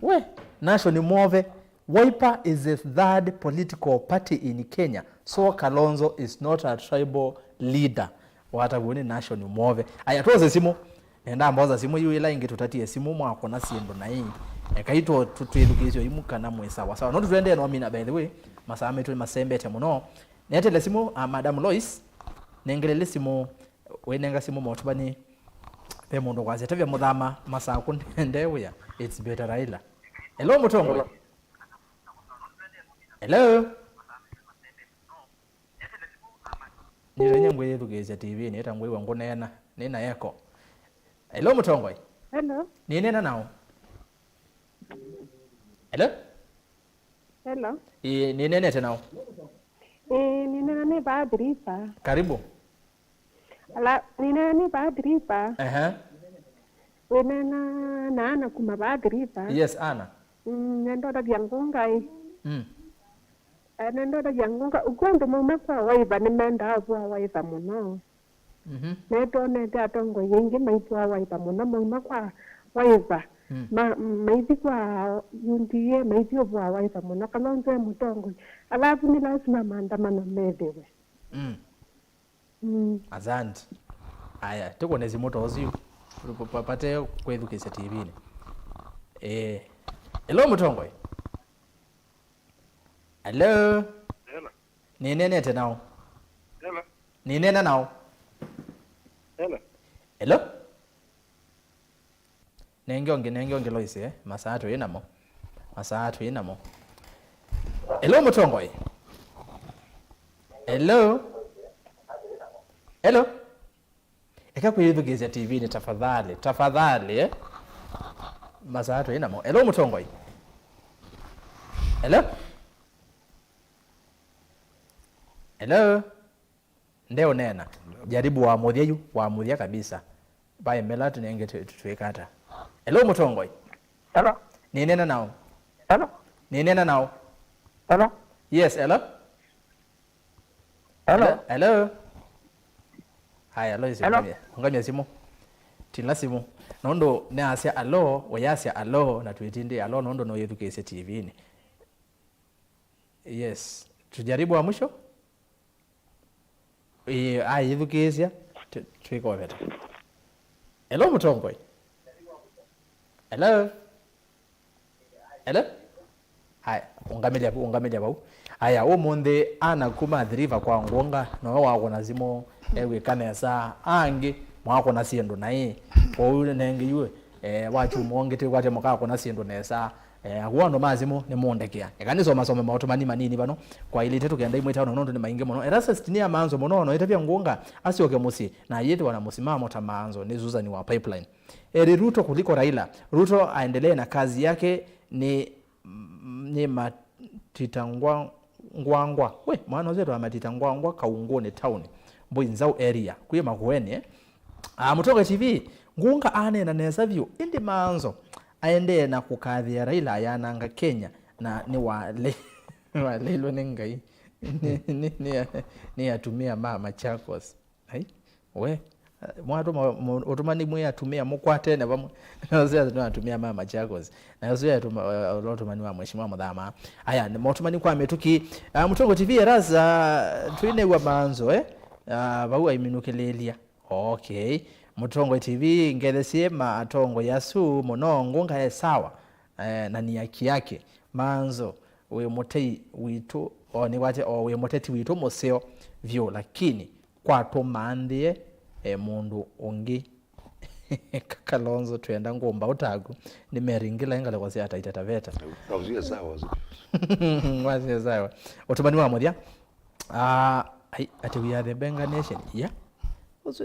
We, Nation Mwove, Wiper is the third political party in Kenya, so Kalonzo is not a tribal leader. Watavuo nĩ Nation Mwove. Aya, twose simũ. Nenda mboza simũ yu ĩla ĩngĩ tũtatie simũ mwakona syĩndũ na ii. Ekai tũ-, tũ-, twĩthukĩĩsyo imu kana mwĩ sawa sawa. No tũtwendee no mina, by the way, masaa maitũ nĩmasembete mũno. Netele simũ, ah, Madam Lois, nengelele simũ, wĩnenga simũ motũvani, ve mũndũ kwasya, tavya mũthama, masaku nende wĩa, it's better Raila. Hello, Mũtongoi. Hello? Nĩvenye ngwĩyĩthukĩĩsya T V nĩ ta ngwĩw'a ngũneena, nĩ na echo. Hello, Mũtongoi. Hello. Nĩneena nao. Hello? Hello. Ĩĩ, nĩneenete nao. Ĩĩ, nĩneena nĩ vaa Athi River. Karibu. Ala, nĩneena nĩ vaa Athi River. Ehe. Wĩneena na Ana kuma vaa Athi River. Yes, Ana. Mm, nenda ũtavya Ngunga ĩ. Mm. Eh, nĩndũtavya Ngunga, ũkw'a andũ mauma kwa Wiper nĩmendaa ũvũa Wiper mũno. Mhm. Nĩtwonete atongoi aingĩ maivũa Wiper mũno, mauma kwa Wiper, mm, ma-, maithi kwa U D A, maithi ũvũa Wiper mũno. Kalonzo e mũtongoi. Alafu nĩ lasima maandamano methĩwe. Mm. Mm. Asante. Aya, tũkwone simũ ta ũsu. Pa-, pa-, pate kwĩthukĩĩsya T V-inĩ. Eh. Hello, mũtongoi. Hello. Hello. Nĩneenete nao. Hello. Nĩneena nao. Hello. Hello. Nenge ũngĩ, nenge ũngĩ Lois, eh? Masaa twĩ namo. Masaa twĩ namo. Hello, mũtongoi. Hello. Hello. Eka kwĩthukĩĩsya T V-inĩ tafadhali, tafadhali, eh? Masaa twĩ namo. Hello, mũtongoi. Hello. Hello. Ndeũneena. Jaribu wa mũthya yu, wa mũthya kabisa. Vaemela tũnenge tũ-, tũ-, twĩka ata? Hello, mũtongoi. Hello. Nĩneena nao. Hello. Nĩneena nao. Hello. Yes, hello. Hello. Hello. Hello. Haya, hello, isi. Hello. Ũngamya, ũngamya simũ. Tila simũ. Nũndũ nĩasya hello, ũyasya hello, na twĩtindĩ hello, nũndũ nũyĩthukĩĩsye T V-inĩ. Yes. Tujaribu wa mwisho? Ĩĩ, ayĩthukĩĩsya, tũ-, twĩkoveta. Hello, mũtongoi. Hello? Hello? Haya, ũngamĩlya vau, ũngamĩlya vau. Aya, ũmũnthĩ Ana kuma Athi River kwa Ngunga, nowe wakũna simũ, ew'ĩka nesa, angĩ, mwakũna syĩndũ naĩ. Kwoou nengĩ yu, eh, wakyumwa ũngĩ twĩkwate mũkakũna syĩndũ nesa. Eh, akw'ũ andũ ma simũ nĩmũndekea. Eka nĩsomasome maũtũmani manini vano, kwaĩlĩte tũkenda imwe itaona nũndũ nĩ maingĩ mũno. Erastus nĩ ya Manzo mũno, no ĩtavya Ngunga asyoke mũsyĩ, na ayĩthĩwa na mũsimamo ta Manzo nĩ Susan wa Pipeline. Eri Ruto kuliko Raila. Ruto aendelee na kazi yake ni, ni matita ngwa-, ngwangwa. We, mwana ũcio etwa matita ngwangwa Kaungũnĩ town. Mbũi Nzau area. Kwĩ Makueni, eh? Ah, Mũtongo T V, Ngunga aneena nesa vyũ, ĩndĩ Manzo aendee na kũkathĩa Raila ayananga Kenya na nĩwale-, nĩwaleilwe nĩ Ngai. Nĩ, nĩ, nĩ, nĩ atumĩa ma Machakos. Ai, we, mwatũma, mũ-, ũtũmani mwĩ atumĩa mũkwatene vamwe. Nose nĩ atumĩa ma Machakos. Na ũsu ya ũtũma-, ũla ũtũmani wa Mheshimiwa Mũthama. Aya, nĩ maũtũmani kwa mĩtũkĩ. Ah, Mũtongo T V Eras, ah, twĩnew'a Manzo, eh? Ah, vau aiminũkĩlĩĩlya. Okay. Mũtongoi T V, ngethesyĩ ma atongoi asu mũno, Ngunga e sawa, eh, na ni haki yake. Manzo, wĩ mũtei witũ, o, nĩkwate, o, wĩ mũteti witũ mũseo vyũ, lakini kwatũmanthĩe, eh, mũndũ ũngĩ. Kalonzo, twenda ngũmba ũtaku. Nĩ Mary Ngila, ngalĩko sya Taita Taveta. Wasio sawa, wasio. Wasio sawa. Ũtũmani wa mũthya. Ah, ai, ati we are the Benga nation. Yeah. Ũsu,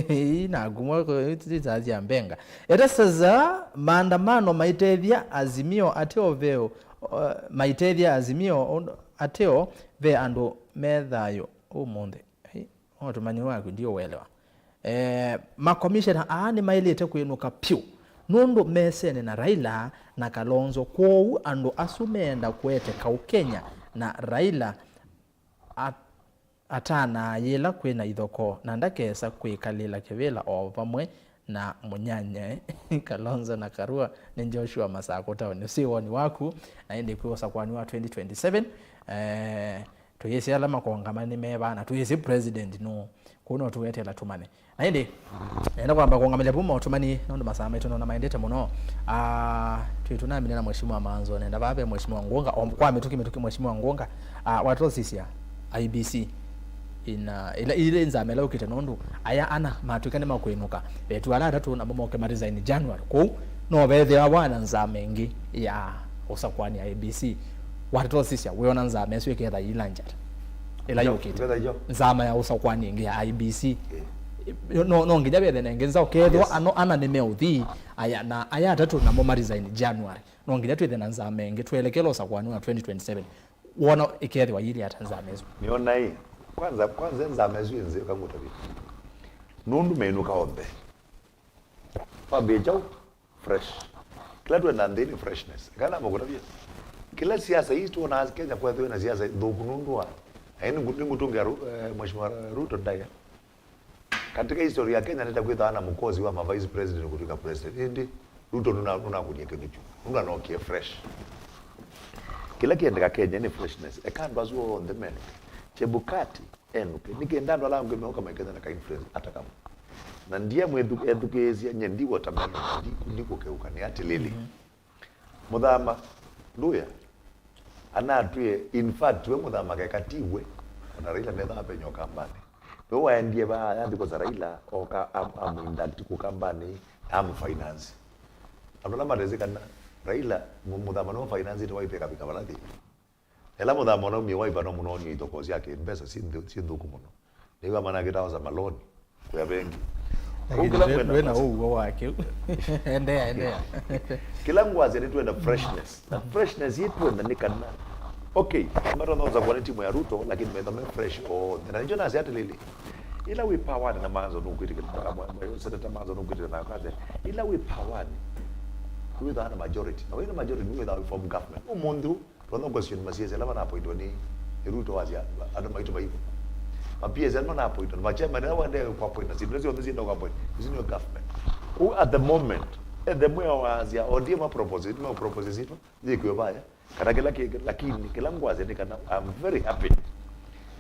ii na ngumwa ko, iti za cia Benga. Ete sasa maandamano maitethya Azimio ateo veo, uh, maitethya Azimio un-, ateo ve andũ me thayũ ũmũnthĩ. Ai, ũtũmani waku ndiũwelewa. Eh, makomishena aa nĩmaĩlĩte kwĩnũka pyũ nũndũ mesene na Raila na Kalonzo, kwoou andũ asu meenda kũete kaũ Kenya na Raila at-, atanaa yĩla kwĩna ithokoo na ndakesa kwĩkalĩla kĩvĩla o vamwe na mũnyanyae Kalonzo na Karua. Nĩ Joshua Masakũ taoni. Ũsĩ woni waku, na ĩndĩ kwĩ ũsakũani wa twenty twenty-seven, eh, tũyĩsĩ ala makongama nĩ meva na tũyĩsĩ president nũũ. Kũu no tũweteela tũmanye. Na ĩndĩ, nenda kwamba kũngamĩlya vu maũtũmani, nũndũ masaa maitũ nona maendete mũno. Ah, twĩ tũnamine na Mheshimiwa Manzo, nenda vaa ve Mheshimiwa Ngunga, o, kwa mĩtũkĩ mĩtũkĩ Mheshimiwa Ngunga, ah, watosisya I E B C ina, ila, ile nzama ĩla ũkĩte nũndũ, aya ana matwĩka nĩ makwĩnũka. Vetu ala atatũ namo moke ma resign January. Kũu, no vethĩwa wana nzama ĩngĩ ya ũsakũani ya I E B C. Watosisya, wĩona nzama ĩsu ĩketha ila njata? Ĩla yũkĩte. Nzama ya ũsakũani ĩngĩ ya I E B C. Eh. No, no nginya vethe na ĩngĩ nza ũkethĩwa ano ana nĩmeũthi, aya, na aya atatũ namo ma resign January. No nginya twĩthe na nzama ĩngĩ, twelekele ũsakũani wa twenty twenty-seven. Wona ĩkethĩwa yĩlĩ ata nzama ĩsu? Nĩona ĩ, kwanza, kwanza nzama ĩsu ĩ nzeo kangũtavya. Nũndũ menũka onthe. Wambĩe kyaũ? Fresh. Kĩla twenda nthĩ nĩ freshness. Kana makũtavya. Kĩla siasa ii twonaa Kenya kwethĩwe na siasa nthũku nũndũ wa, na ĩĩ nĩngũ-, nĩngũtũngĩa Ru-, eh, Mheshimiwa Ruto ndaĩa. Katika history ya Kenya, nĩta kwĩthaa na mũkosi wa ma vice president kũtw'ĩka president. Ĩndĩ Ruto nũna-, nũnakũnie kĩndũ kyu. Nũnanokie fresh. Kĩla kĩendeka Kenya nĩ freshness. Eka andũ asu onthe menũke. Chebukati enũke. Nĩ kenda andũ ala angĩ meũka maikethĩa na ka influence ata kamwe. Na ndiye mwĩthu-, ethukĩĩsya, nye ndi watermelon, ndi-, ndikũkeũka, nĩ atĩlĩlĩ. Mũthama ndũya. Anatwie, in fact, we Mũthama keka ti we, ona Raila methaa penyo kambanĩ. We waendie vaa yathi kwosa Raila, oka am-, amuinduct ku kambanĩ, na amufinance. Andũ ala matesĩ kana Raila, Mu-, Mũthama nĩwe financĩte Wiper ĩkavika vala thĩ. Ela Mũthama ũnaumie Wiper no mũnoonie ithokoo syake, mbesa syĩ nthũ-, syĩ nthũku mũno. Nĩw'a mana kĩtaosa maloni, kũya vengi. Kũu kĩla ngwenda ndwĩna kwasya ũw'o wa kĩu. Endeea, endeea. Kĩla ngwasya nĩtwenda freshness. Na freshness yĩtwenda nĩ kana, okay, matonya kũsakũa nĩ timu ya Ruto, lakini metha me fresh onthe. Na nĩkyo nasya atĩlĩlĩ, ĩla wĩ powerni na Maanzo nũkwĩtĩkĩla, mwe-, mwe-, Senator Maanzo nũkwĩtĩkĩla na akasya, ĩla wĩ powerni, wĩthaa na majority. Na wĩna majority, nĩwĩthaa wĩ form government. Ũmũnthĩ ũũ, Twana question ma C S ala manapointwa nĩ Ruto wasya andũ maitũ maivo. Ma P S ala manapointwa, ma chairman ala waendee kuappoint, na syĩndũ syonthe syenda kuappoint, isu nĩ government. Kũu at the moment, ethe mweo wasya, O D M ma propose, ma propose sitwa, yĩkwe vaya. Kana kĩla kĩ, lakini kĩla ngwasya nĩ kana, I'm very happy.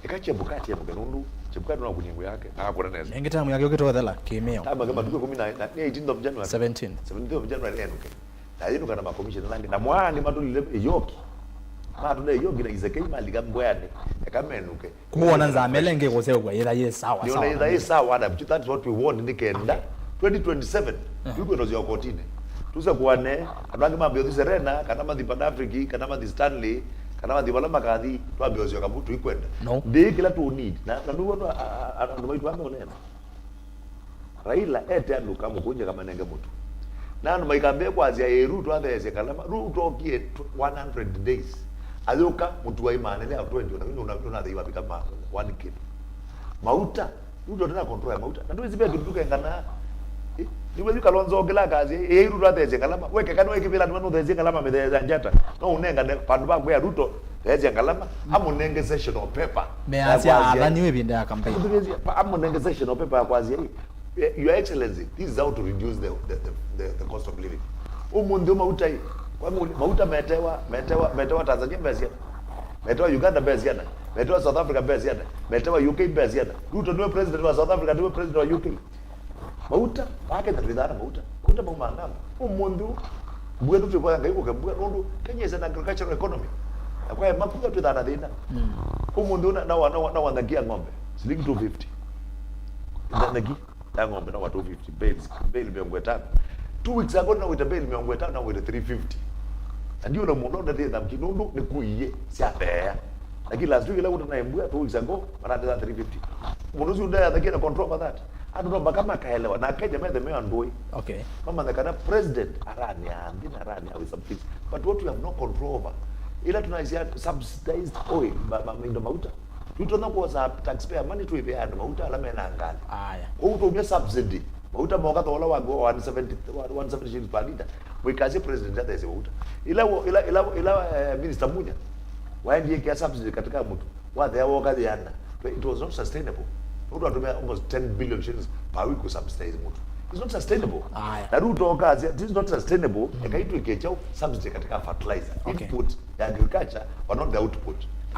Eka Chebukati amũke nũndũ Chebukati no kũnyingũ yake, akakũna nesa. Ĩngĩ tamu yake ũkĩtothela kĩmĩo. Tamu yake matukũ ĩkũmi na, na, nĩ eighteenth of January. Seventeen. Seventeenth of January enũke. Na yĩnũka na makomishoni ala angĩ. Na mwaani matũlile ĩyoki. Matũle ĩyoki na isekei malika mbweanĩ. Eka menũke. Kuona nzama ĩla ĩngĩ kũseũvw'a yĩtha yĩ sawa. Nĩona sawa yĩtha yĩ sawa, na that's what we want nĩ kenda. Okay. Twenty twenty-seven, uh-huh, twĩkwenda ũsya kotinĩ. Tũsakũane, andũ angĩ mambĩe ũthi Serena, kana mathi Pan Africa, kana mathi Stanley, kana mathi vala makathi, twambĩe ũsyoka vu tũikwenda. No. Ndĩĩ kĩla tũ need. Na, na nĩw'o andũ, a, a, a, andũ maitũ ambe ũneena. Raila ete andũ kamũkũnje kamanenge mũtu. Na andũ maikambĩe kwasya, "Ĩ, Ruto atheesye kalama." Ruto okie tw-, one hundred days. Ayũka mũtu wa imaanĩle ya twenty, ona wĩ nũna-, nũnatheiwa vika ma one kilo. Mauta, Ruto ndena control ya mauta. Na ndwĩsĩ ve kĩndũ tũkengana. Ĩ, nĩw'o yu Kalonzo kĩla akasya, "Ĩ, Ruto atheesye kalama." We keka nĩwe kĩvĩla nĩwe nũtheesye kalama mĩthee ya njata. No ũnengane vandũ va kwĩa Ruto, theesya kalama, amũnenge session of paper. Measya athani ĩvinda ya campaign. Amũnenge session of paper ya kwasya, "Ĩ, Your Excellency, this is how to reduce the, the, the, the, the cost of living." Ũmũnthĩ ũũ mauta ĩ, kwa mũ-, mauta metewa, metewa, metewa Tanzania mbesa siana, metewa Uganda mbesa siana, metewa South Africa mbesa siana, metewa U K mbesa siana. Ruto nĩwe president wa South Africa, nĩwe president wa U K. Mauta, wa Kenya twĩthaa na mauta. Mauta maumaa ng'ambo. Ũmũnthĩ ũũ, mbua ĩno twĩvoya Ngai kũke mbua, nũndũ Kenya is an agricultural economy. Na kwa makutha twĩthaa na thĩna. Mm. Ũmũnthĩ ũũ na, na, na, na wanangia ng'ombe, silingi two fifty. Ndanagi ya ng'ombe no wa two fifty, bales, bale mĩongo ĩtano. Two weeks ago nawĩte bale mĩongo ĩtano, nawĩte three fifty. Na ndiona mũndũ ndethie thamaki nũndũ nĩkũie syatheea. Lakini last week ĩla kũtanaĩ mbua, two weeks ago, marateta three fifty. Mũndũ ũsu ndeyathakia na control over that. Andũ no mpaka makaelewa. Na Akenya methe meo andũĩ. Okay. Mamanya kana president aranĩa nthĩ na aranĩa with some things. But what we have no control over, ila tunaisia subsidized oil, ma, ma, maindo mauta. Twitonya kwosa taxpayer money twĩvea andũ mauta ala mena ngalĩ. Aya. Kwoou twaumya subsidy. Mauta moka thola wa one seventy, one seventy shillings per litre. Mwikasye president athesye mauta. Ila wo-, ila, ila, ila, eh, Minister Munya waendie kia subsidy katika mtu. Wathea woka yĩana. It was not sustainable. Nũndũ atumia almost ten billion shillings per week ku subsidize mtu. It's not sustainable. Aya. Na Ruto okasya, "This is not sustainable." Mm. Eka itwike chao subsidy katika fertilizer. Okay. Input ya agriculture, but not the output.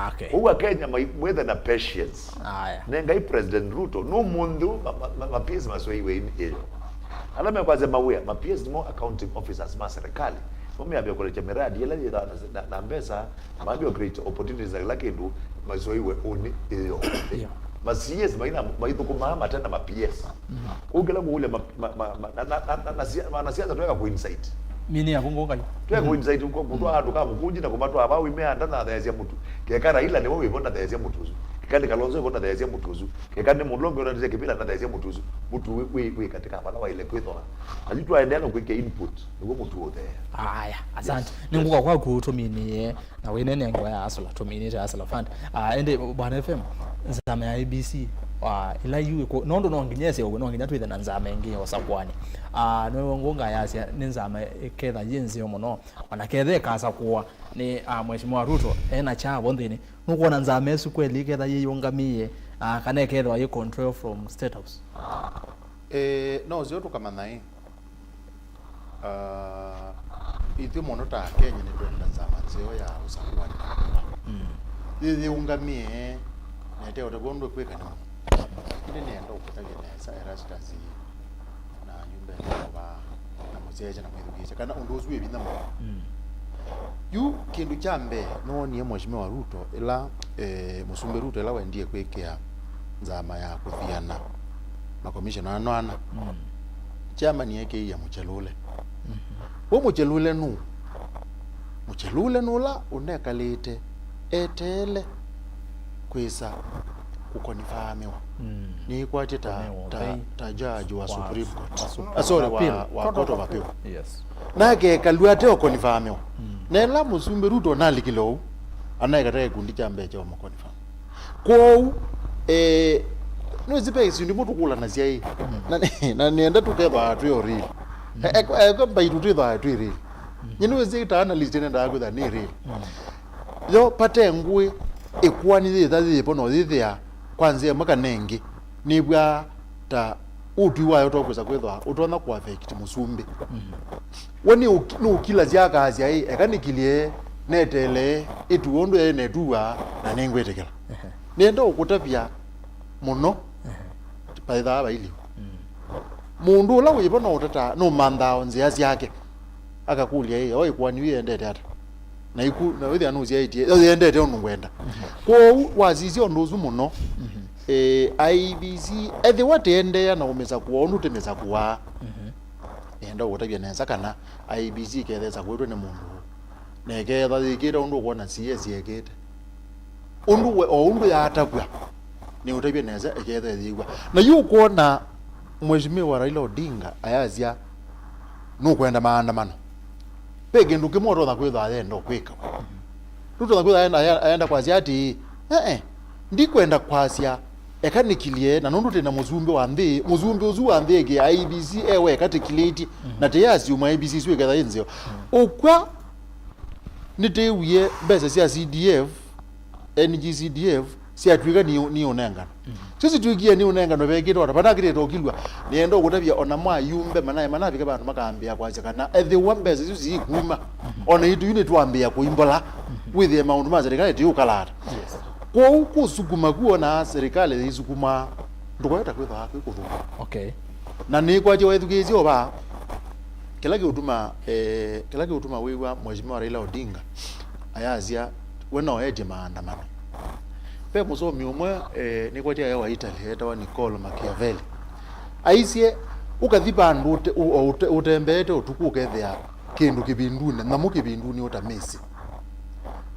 Okay. Kwoou Akenya mai-, mwĩthe na patience. Aya. Nengai President Ruto, no mũnthĩ ũũ ma, ma, ma, ma P S masweiwe in ĩyo. Ala mekwasya mawĩa, ma P S nĩmo accounting officers ma serikali. Mo meambia kũlekya miradi ĩla yĩthaa na, na, na mbesa, maambia create opportunities na kĩla kĩndũ, masweiwe ũnĩ ĩyo. Yeah. Ma C S maina, maithũkũmaa matena ma P S. Mm. Kwoou kĩla ngũũlya ma, ma, ma, ma, na, na, na, na, na sia-, wanasiasa tweka ku incite. Mini ya kungu ngai. Tweka ku incite, ku-, kũtwaa andũ ka mũkũnji na kũmatwaa vau imeanda na atheesya mũtu. Keka Raila nĩwe wĩvo ndatheesya mũtu ũsu. Keka nĩ Kalonzo wĩvo ndatheesya mũtu ũsu. Keka nĩ mũndũ ũngĩ ũnatĩsya kĩvĩla ndatheesya mũtu ũsu. Mũtu wĩ, wĩ, wĩ katika vala waile kwĩthwa. Na yu twaendeea na kwĩkĩa input, nĩguo mũtu ũthee. Aya, asante. Yes. Nĩngũka kwaku tũminĩe. Na wĩnene ngewa ya Hustler, tũminĩte Hustler Fund. Ah, ĩndĩ, Bwana F M, nzama ya A B C, Ah, ĩla yu ĩkũ-, nũndũ no nginya ĩseũvw'e, no nginya twĩthe na nzama ĩngĩ ya ũsakũani. Ah, nĩwe ngũnga yasya nĩ nzama ĩketha yĩ nzeo mũno, ona ketha ĩkasakũwa nĩ, ah, Mheshimiwa Ruto, ena kyavo nthĩnĩ. Nũkwona nzama ĩsu kweli ĩketha yĩyũngamĩe, ah, kana ĩkethĩwa yĩ control from State House? Eh, no ũseo tũkamanya ĩ. Ah, ithyĩ mũno ta Akenya nĩtwenda nzama nzeo ya ũsakũani. Mm. Yĩyĩũngamĩe, na ĩteũtavw'a ũndũ ĩkwĩka nĩ mũno. Ĩndĩ nĩenda ũkũtavya nesa Erastus na ayumbe vaa na mũsyaĩĩsya na mwĩthukĩĩsya kana ũndũ ũsu wĩ vinya mũno. Mm. Yu kĩndũ kya mbee nĩwonie Mheshimiwa Ruto ĩla, eh, Mũsumbĩ Ruto ĩla wendie kwĩkĩa nzama ya kũthiana makomishona ano ana. Mm. Chairman ekĩie Mũchelule. Mhm. We Mũchelule nũ? Mũchelule nũla ũnekalĩte eteele kwĩsa kũkonifamiwa. Mm. Nĩkwatye ta, Kũnewa ta, ũthei. Ta judge wa Wa, Supreme Court. Wa Supreme Ah, sorry, wa, Appeal. Wa Court of Appeal. Yes. Nake ekalw'a ate ũkonifamiwa. Mm. Na ĩla Mũsumbĩ Ruto nalikile ũu, anaekata kĩkundi kya mbee kya ũmũkonifam. Kwoou, eh, nĩwĩsĩ ve ĩsyĩndũ imwe tũkũlanasya ĩ, na, na nĩenda tũkethwaa twĩ o real. E- e- eka mbaitũ twĩthwaa twĩ real. Nyie nĩwĩsĩ ta analyst nendaa kwĩthwa nĩ real. Yo pate ngũĩ ĩkũani yĩtha yĩvo no yĩthĩa kwa nzĩa ĩmwe kana ĩngĩ. Nĩw'aa ta ũtwi wayo tokwĩsa kwĩthwa ũtonya kũaffect mũsumbĩ. We nĩ ũki- nĩ ũkilasya akasya ĩ, eka nĩkilye neteele ĩtuo ũndũ yaĩ netuaa na nĩngwĩtĩkĩla. Nĩenda ũkũtavya mũno paĩthaa vailiwa. Mũndũ ũla wĩvo no ũtataa nũmanthaa o nzĩa syake. Akakũlya ĩ, o ĩkũani yu yendete ata? Na iku na wĩthĩa nũsyaĩtye yo yendete ũndũ ngwenda. Kwoou wasisya ũndũ ũsu mũno, eh, I E B C ethĩwa tĩendeea na ũmĩsakũa ũndũ tĩmĩsakũaa, nĩenda ũkũtavya nesa kana I E B C ĩkethĩa ĩsakũĩtwe nĩ mũndũ na ĩkethwa yĩkĩte ũndũ ũkwona C S yekĩte. Ũndũ we o ũndũ yatavw'a, nĩũtavye nesa ĩkethĩa yĩw'a. Na yu ũkwona Mheshimiwa Raila Odinga ayasya nũkwenda maandamano. Ve kĩndũ kĩmwe ũtonya kwĩthwa ayenda kwĩka. Ndũtonya kwĩthwa ayenda, ayenda kwasya atĩĩ, "Ee, ndikwenda kwasya, eka nĩkilye, na nũndũ twĩ na mũsumbĩ wa nthĩ, mũsumbĩ ũsu wa nthĩ ĩkĩa I E B C e weka tĩkilĩtye, na tĩyasumwa I E B C ĩsu ĩketha yĩ nzeo." Ũkw'a nĩtĩwie mbesa sya C D F, N G C D F, syatw'ĩka nĩ, nĩ ũnengano. Syo sitw'ĩkie nĩ ũnengano vekĩte ota, vanakĩtĩte ũkilw'a. Nĩenda ũkũtavya ona mwa ayumbe manaĩ manavika vandũ makambĩĩa kwasya kana ethĩwa mbesa isu siikuma, ona itũ yu nĩtwambĩĩa kũimbola, wĩthĩe maũndũ ma serikali tiũkalata. Kwoou kũsukuma kuona serikali yĩisukumaa, ndũkoya ta kwĩthwa kwĩ kũthũku. Okay. Na nĩkwatya wethukĩĩsye ũvaa, kĩla kĩũtuma, eh, kĩla kĩũtuma wĩw'a Mheshimiwa Raila Odinga ayasya we no etye maandamano. Ve mũsomi ũmwe, eh, nĩkwatya e wa Italy, etawa Niccolo Machiavelli. Aisye, ũkathi vandũ ũte- ũ- ũ- ũte- ũtembeete ũtukũ ũkethĩa kĩndũ kĩvindunĩ, nyamũ kĩvindunĩ ũtamĩsĩ.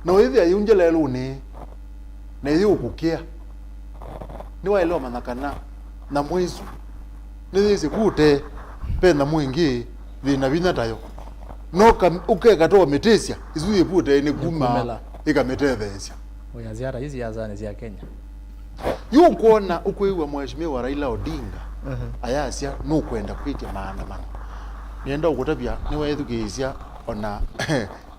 Na ũyĩthĩa yĩu ngyelelũnĩ, na yĩũkũkĩa. Nĩwaĩle ũmanya kana nyamũ ĩsu nĩyĩsĩ kũte ve nyamũ ĩngĩ yĩ na vinya tayo. No ka- ũkekata ũmĩtĩsya, ĩsu yĩvuteenĩ kuma Nĩkumĩla. Ĩkamĩtetheesya. Ũyasya ata ii siasanĩ sya Kenya? Yu ũkwona ũkwĩw'a Mheshimiwa Raila Odinga ayasya nũkwenda kwĩtya maandamano. Nĩenda ũkũtavya nĩweethukĩĩsya ona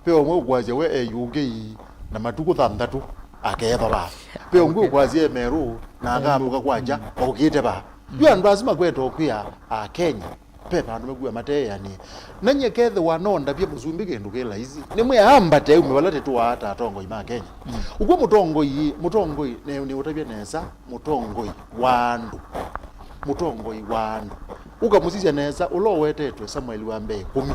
ve ũmwe ũkwasya we eyũkei na matukũ thanthatũ akeethwa vaa. Ve ũngĩ ũkwasya e Merũ na akambũka kwakya okĩte vaa. Yu andũ asu makweta ũkwĩa Akenya. Ve vandũ mekuwa mateanĩe. Na nyie kethĩwa no ndavye mũsumbĩ kĩndũ kĩ laisi, nĩmwĩambate aume vala tĩtũaa ta atongoi ma Kenya. Ũkw'a mũtongoi, mũtongoi, nĩ, nĩũtavye nesa, mũtongoi wa andũ. Mũtongoi wa andũ. Ũkamũsisya nesa, ũla ũwetetwe Samueli wa mbee ĩkũmi,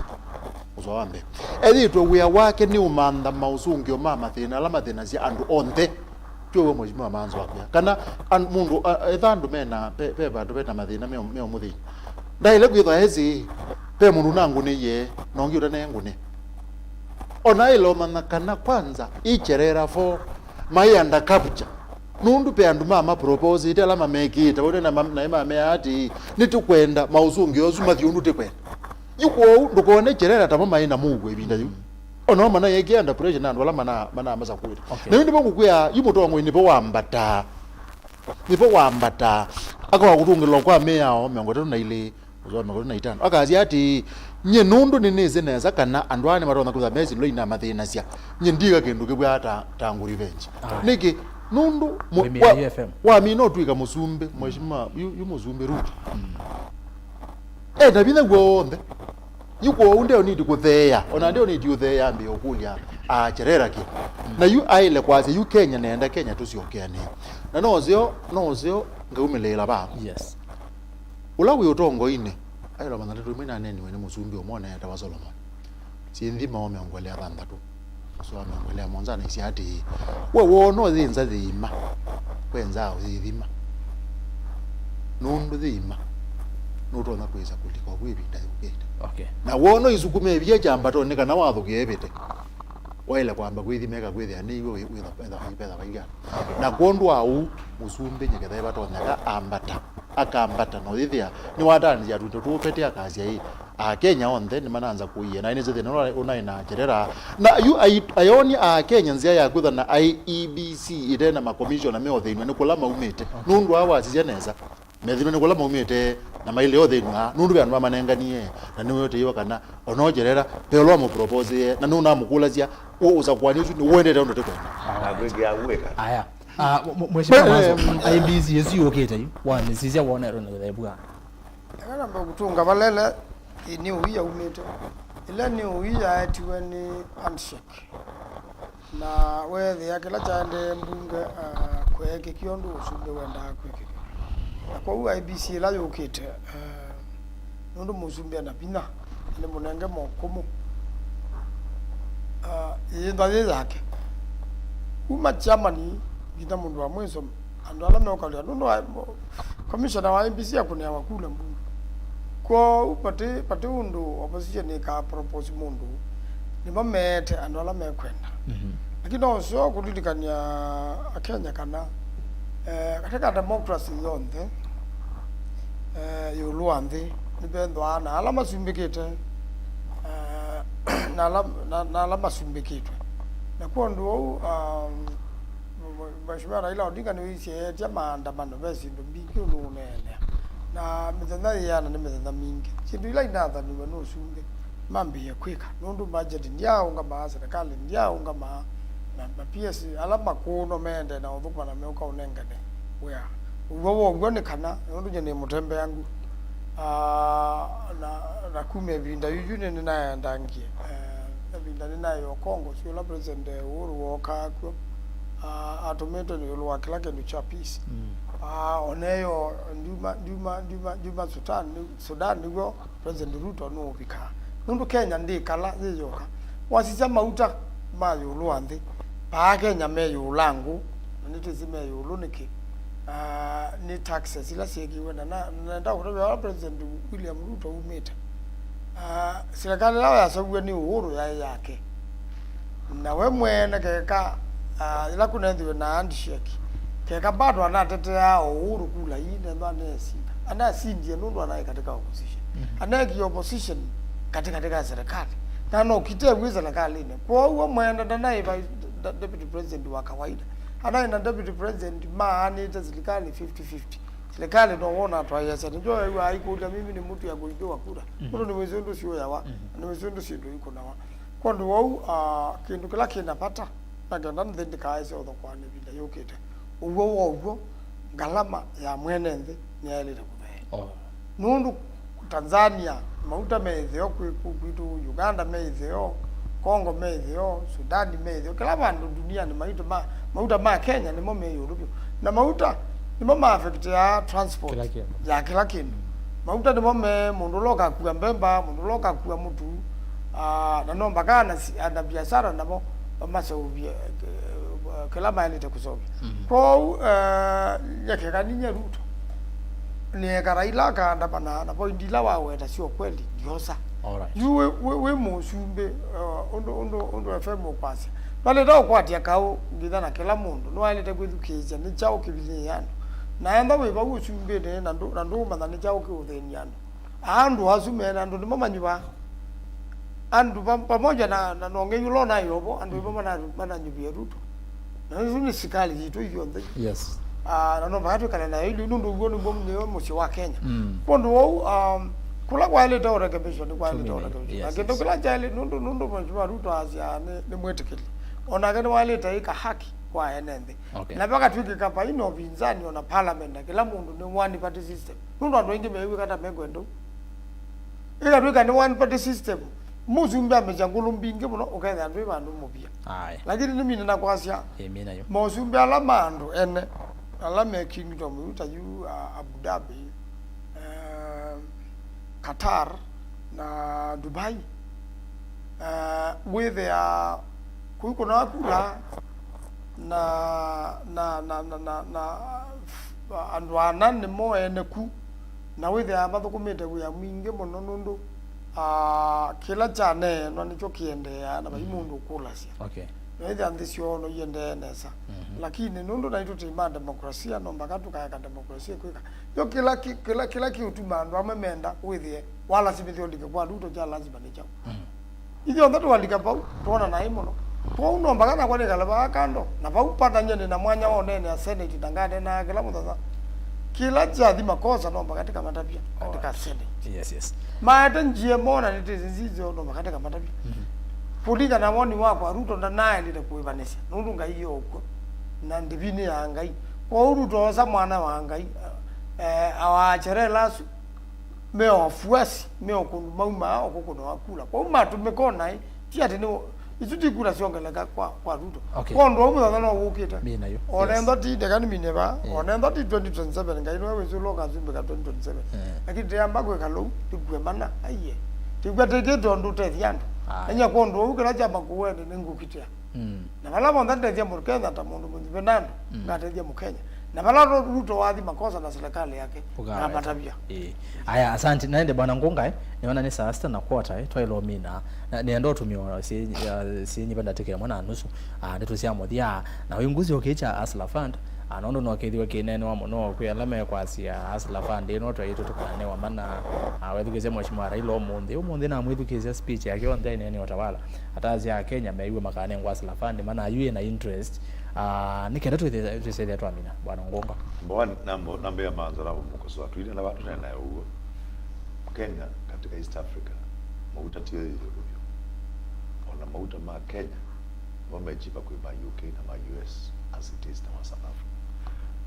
mũsoa wa mbee. Ethĩĩtwe wĩa wake nĩ ũmantha maũsũngĩo ma mathĩna ala mathĩnasya andũ onthe. Twĩw'a Mheshimiwa Manzo akwĩa. Kana an- mũndũ, a- etha andũ mena, ve ve vandũ vena mathĩna me, me ũmũthĩnĩ. Ndaĩle kwĩthwa esĩ, ve mũndũ nangũnĩie, na ũngĩ ũtanengũnĩa. Ona aĩle ũmanya kana kwanza, icherera fo, mai under capture. Nũndũ ve andũ mamaproposĩte ala mamekĩĩte, vau nĩ na mam- naĩ mamea atĩĩ, nĩtũkwenda maũsũngĩo asu mathi ũndũ tĩkwenda. Yu kwoou, ndũkone cherera tamo maĩ na mũuo ĩvinda yĩu. Ona o manaĩekĩa under pressure na andũ ala mana- manamasakũĩte. Okay. Na yu nĩvo ngũkwĩa, yu mũtongoi nĩvo wambataa. Nĩvo wambataa, akoa kũtũngĩlwa kwa mĩao mĩongo ĩtatũ na ilĩ, ũsoma mĩongo ĩtatũ na itano. Akasya atĩĩ, "Nyie nũndũ nĩnĩsĩ nesa kana andũ aa nĩmatonya kwĩthwa mesĩ lũi namathĩnasya, nyie ndika kĩndũ kĩvw'aa ta, ta ngũ revenge." Aye. Nĩkĩ? Nũndũ mũ-, Wĩmĩe wa-, F M. Wamina ũtw'ĩka mũsumbĩ, mheshimiwa, yu, yu mũsumbĩ Ruto. Mm. E na vinya w'o w'onthe. Yu kwoou nde ũniti kũtheea, ona nde ũniti ũtheea ambĩĩa ũkũlya akyerera kĩ. Na yu aĩle kwasya, yu Kenya nenda Kenya tũsyokeanĩe. Na noseo, noseo ngaumĩlĩĩla vaa. Yes. Ũla wĩ ũtongoinĩ, aĩle mathandatũ ĩmwe naneniwe nĩ mũsumbĩ ũmwe ũneetawa Solomon. Syĩ nthima wa mĩongo ĩlĩ na thanthatũ. Mũsoa wa mĩongo ĩlĩ na mũonza anaisye atĩĩ, "We woona ũyĩ nza yĩima, we nza ũyĩthima. Nũndũ yĩima, nũtonya kwĩsa kũlika ũvu ĩvinda yũkĩte. Okay. Na woona ĩsukume ĩvia kyambatonĩ kana wathũkĩa ĩvĩte, waĩle kwamba kwĩthima ĩkakwĩthĩa nĩ iwe wĩ-, wĩtha-, wĩtha-, wĩpetha vailya." Na kwondũ wa ũu, mũsumbĩ nyeketha ĩvatonyeka ambata. Akambata na ũyĩthĩa nĩwataanĩsya twĩto tũũ pete, akasya ĩ, Akenya onthe nĩmananza kũie, na nĩsĩ thĩna ũla ũnaĩ na Cherera. Na yu ai-, ayoni Akenya nzĩa ya kwĩthwa na I E B C ĩte na makomishona meũthĩnw'a nĩ kũla maumĩte, nũndũ aa wasisya nesa, methĩnw'a nĩ kũla maumĩte, na mailea ũthĩnw'a nũndũ ve andũ mamanenganie, na nĩweteeiwe kana ona Cherera ve ũla wamũproposie, na nũnamũkũlasya, ũ-, ũsakũani ũsu nĩwendete ũndũ tĩkwenda. Na kwĩkĩa wĩka. Aya. Ah, mwe-, mwe-, Mheshimiwa Mazo, I E B C ĩsu yũkĩte yu, wamĩsisya wonetwe na ĩthevua. Eka nambe kũtũnga valele, ĩ, nĩ ũi yaumĩte. Ĩla nĩ ũi yaetiwe nĩ handshake. Na weethĩa kĩla kyaendee mbunge, ah, kweekĩkie ũndũ ũsumbĩ wendaa kwĩkĩka. Na kwoou I E B C ĩla yũkĩte, ah, nũndũ mũsumbĩ ena vinya, na nĩ mũnenge mokũmũ, ah, yĩĩthwa yĩ yake. Kuma chairman nginya mũndũ wa mwiso, andũ ala meũkalĩa, nũndũ wa, commissioner wa I E B C akũnĩawa kula mbunge. Kwoou vati, vati ũndũ opposition ĩka propose mũndũ, nĩmo meete andũ ala mekwenda. Mhm. Lakini no ũseo kũlilikany'a Akenya kana, eh, katika democracy yonthe, eh, ĩũlũ wa nthĩ nĩvethwaa na ala masumbĩkĩte, eh, na ala, na, na ala masumbĩkĩtwe. Na kwondũ ũu, um, Mheshimiwa Raila Odinga nĩwĩsĩ eetya maandamano, ve syĩndũ mbingĩ ũnũũneenea. Na mĩthenya yĩana nĩ mĩthenya mingĩ. Syĩndũ ila inathaniwe nĩ ũsumbĩ mambĩĩe kwĩka, nũndũ budget ndyaũngamaa, serikali ndyaũngamaa, na ma P S ala makũũ no meendee na ũthũkũma na meũka ũnengane wĩa. Ũw'o wa ũw'o nĩ kana, nũndũ nyie nĩ mũtembeangu, ah, na, na kuma ĩvinda yu, yu nĩ, nĩnaendangie, eh, ĩvinda nĩnaĩ o Congo, sio ũla President Uhuru wookaa kw'o, ah, atũmĩtwe nĩ ĩũlũ wa kĩla kĩndũ kya peace. Mm. Ah, oneyo ndiuma, ndiuma, ndiuma, ndiuma Sudan, nĩ, Sudan nĩw'o President Ruto nũũvikaa. Nũndũ Kenya ndĩkala yĩ yoka. Wasisya mauta ma ĩũlũ wa nthĩ, paa Kenya me ĩũlũ wa ngũ, na nĩtwĩsĩ me ĩũlũ nĩkĩ? Ah, nĩ taxes ila syĩkĩiwe, na, na, na nenda kũtavya vala President William Ruto umĩte. Ah, serikali ĩla yaseũviw'e nĩ Uhuru yaĩ yake. Na we mwene keka, ah, ĩla kũnenthĩwe na handshake, keka bado anatetea o Uhuru kula ii, nethwa anesinda. Anasindie nũndũ anaĩ katika opposition. Mhm. Aneekie opposition katika, katika serikali. Na no kite wĩ serikalini. Kwoou we mwene ndanaĩ vice, de-, deputy president wa kawaida. Anaĩ na deputy president maanĩte serikali fifty fifty. Serikali no wona atwaĩasya. Nĩkyo ew'aa aikũlya, "Mimi ni mtu ya kuibiwa kura." Mhm. Nũndũ nĩwĩsĩ ũndũ syũyawa, mhm, na nĩwĩsĩ ũndũ syĩndũ ikũnawa. Kwondũ wou, ah, kĩndũ kĩla kĩ na vata, na kenda nthĩ ndĩkaaĩse ũthokwanĩ ĩvinda yũkĩte, ũw'o wa ũw'o, ngalama ya mwene nthĩ nĩyaĩlĩte kũtheea. Oh. Nũndũ Tanzania, mauta me ĩtheo kwĩ kũu kwitũ, Uganda me ĩtheo, Congo me ĩtheo, Sudan me ĩtheo, kĩla vandũ duniani mauta ma, mauta ma Kenya nĩmo me ĩũlũ vyũ. Na mauta nĩmo ma affectĩaa transport, kĩla kĩndũ, ya kĩla kĩndũ. Mauta nĩmo me mũndũ ũla ũkakua mbemba, mũndũ ũla ũkakua mũtu, ah, na no mpaka ana si-, ana biashara namo maseũvye, eh, kĩla maĩlĩte kũseũvya. Mhm. Kwoou, eh, nyekeka ninye Ruto. Nĩeka Raila akaandamana, na point ila waweta sio kweli, ndiosa. All right. Yu wĩ, wĩ, wĩ mũsumbĩ, uh, ũndũ, ũndũ, ũndũ F M ũkwasya. Ndwaĩlĩte ũkwatya kaũ nginya na kĩla mũndũ. Nĩwaĩlĩte kwĩthukĩĩsya nĩ kyaũ kĩvinyĩĩe andũ. Na enda wĩ vau ũsumbĩnĩ na ndũ-, na ndũũmanya nĩ kyaũ kĩũthĩny'a andũ. Andũ asu me na andũ nĩmo manyuvaa. Andũ pa-, pamoja na, na nong'ei ũla ũnaĩ ovo, andũ nĩmo mana-, mananyuvie Ruto. Na ĩsu nĩ silikali yitũ ithyonthe. Yes. Ah, na no mpaka twĩkale nayo ĩndĩ nũndũ ũw'o nĩw'o nĩyo mũsyĩ wa Kenya. Mm. Kwondũ wou, um, kũla kwaĩlĩte ũrekebishwa nĩ kwaĩlĩte Tũmine, ũrekebishwa. Na yes, kĩndũ yes. Kĩla kyaĩlĩ, nũndũ, nũndũ Mheshimiwa Ruto asya nĩ, nĩ mwĩtĩkĩli. Onake nĩwaĩlĩte ĩka haki kwa ene nthĩ. Okay. Na vakatw'ĩkĩka vai na ũvinzani ona parliament na kĩla mũndũ nĩ one party system. Nũndũ andũ aingĩ meĩw'ĩka ta mekwenda ũu. Ĩkatw'ĩka nĩ one party system. Mũsumbĩ amesya ngũlũ mbingĩ mũno, ũkethĩa ndwĩ vandũ mũvia. Aye. Lakini nĩmine na kwasya, ĩmina yo. Mosumbĩ ala ma andũ ene, ala me kingdom yu ta yu, ah, Abu Dhabi, eh, Qatar, na Dubai, eh, wĩthĩa kũu kũna kula na, na, na, na, na, na andũ ana nĩmo ene ku, na wĩthĩaa mathũkũmĩte wĩa mwingĩ mũno nũndũ, ah, kĩla kyaneenwa nĩkyo kĩendeeaa na vai mũndũ ũkũlasya. Okay. Na wĩthĩa nthĩ syoo no iendee nesa. Mhm. Lakini nũndũ naitũ tĩ ma demokrasia, no mpaka tũkaeka demokrasia kwĩka. Yo kĩla ki-, kĩla, kĩla kĩũtuma andũ amwe menda wĩthĩe walasimĩthya ũlike kwa Ruto kya lazima nĩ kyaũ? Mhm. Ithyonthe tũalika vau, twona naĩ mũno. Kwoou no mpaka nakwa nĩkale vaa kando, na vau patany'a nĩ na mwanya wa ũneenea Senate na nganeenaa kĩla mũthenya. Kĩla kyathi makosa no mpaka tĩkamatavya katika Senate. Yes, yes. Maete njie mona nĩ tĩsĩ nzizyo no mpaka tĩkamatavya. Mhm. Kũlingana na woni wakwa, Ruto ndanaĩlĩte kũĩvanĩsya, nũndũ Ngai yo ũkw'o, na ndĩvinĩ ya Ngai. Kwoou Ruto osa mwana wa Ngai, eh, awaacherela asu, me o wafuasi, me o kũndũ maumaa, o kũkũna wakula. Kwoou matũmĩka o naĩ, ti atĩ nĩ, isu ti kura syongeleka kwa, kwa Ruto. Okay. Kwondũ ũu mũthenya no wũkĩte. Mina yo. Yes. Onentha ti, ndeka nĩmine vaa, yeah, onentha ti twenty twenty-seven, Ngai nĩwe wĩsĩ ũla ũkasumbĩka twenty twenty-seven. Yeah. Lakini tĩamba kwĩka lou, tĩkue mana, aiye. Tĩkw'a tĩkĩte ũndũ ũtethya andũ. Aye. Enya kwondũ ũu kĩla kya Makueni nĩ ngũkitĩa. Mm. Na vala vonthe ndethya Mũkenya ta mũndũ mũthime na andũ, mm, ngatethya Mũkenya. Na vala Ru-, Ruto wathi makosa na serikali yake, ũkaweta, namatavya. Ĩĩ. Aya, asante. Naende Bwana Ngunga, eh, nĩona nĩ saa sita na quarter, eh, twaĩlwa mina. Na nĩenda ũtũmĩwa syĩ-, syĩnyiva ndatĩka ĩmwe na nusu, ah, ndeto sya mũthya. Na wĩ ngũsĩ ũkĩkya Hustler Fund, ah, nũndũ no kĩthiwe kĩneenewa mũno kwĩ ala mekwasya Hustler Fund ĩno twaitũ tũkanewa mana, ah, wethukĩsya Mheshimiwa Raila ũmũnthĩ. Ũmũnthĩ namwĩthukĩsya speech yake yonthe ĩneenea ũtawala. Atasya Akenya meiwe makanengwa Hustler Fund, mana yu ĩna interest. Ah, nĩ kenda twĩthĩ-, twĩsethĩa twamina, Bwana Ngunga. Number one, number, number ya manzo na mũkosoa. Tuine na watu na nayo huo. Kenya katika East Africa, mauta tiyo yĩthũku vyũ. Ona mauta ma Kenya, mo me cheaper kwĩ ma U K na ma U S as it is na ma South Africa.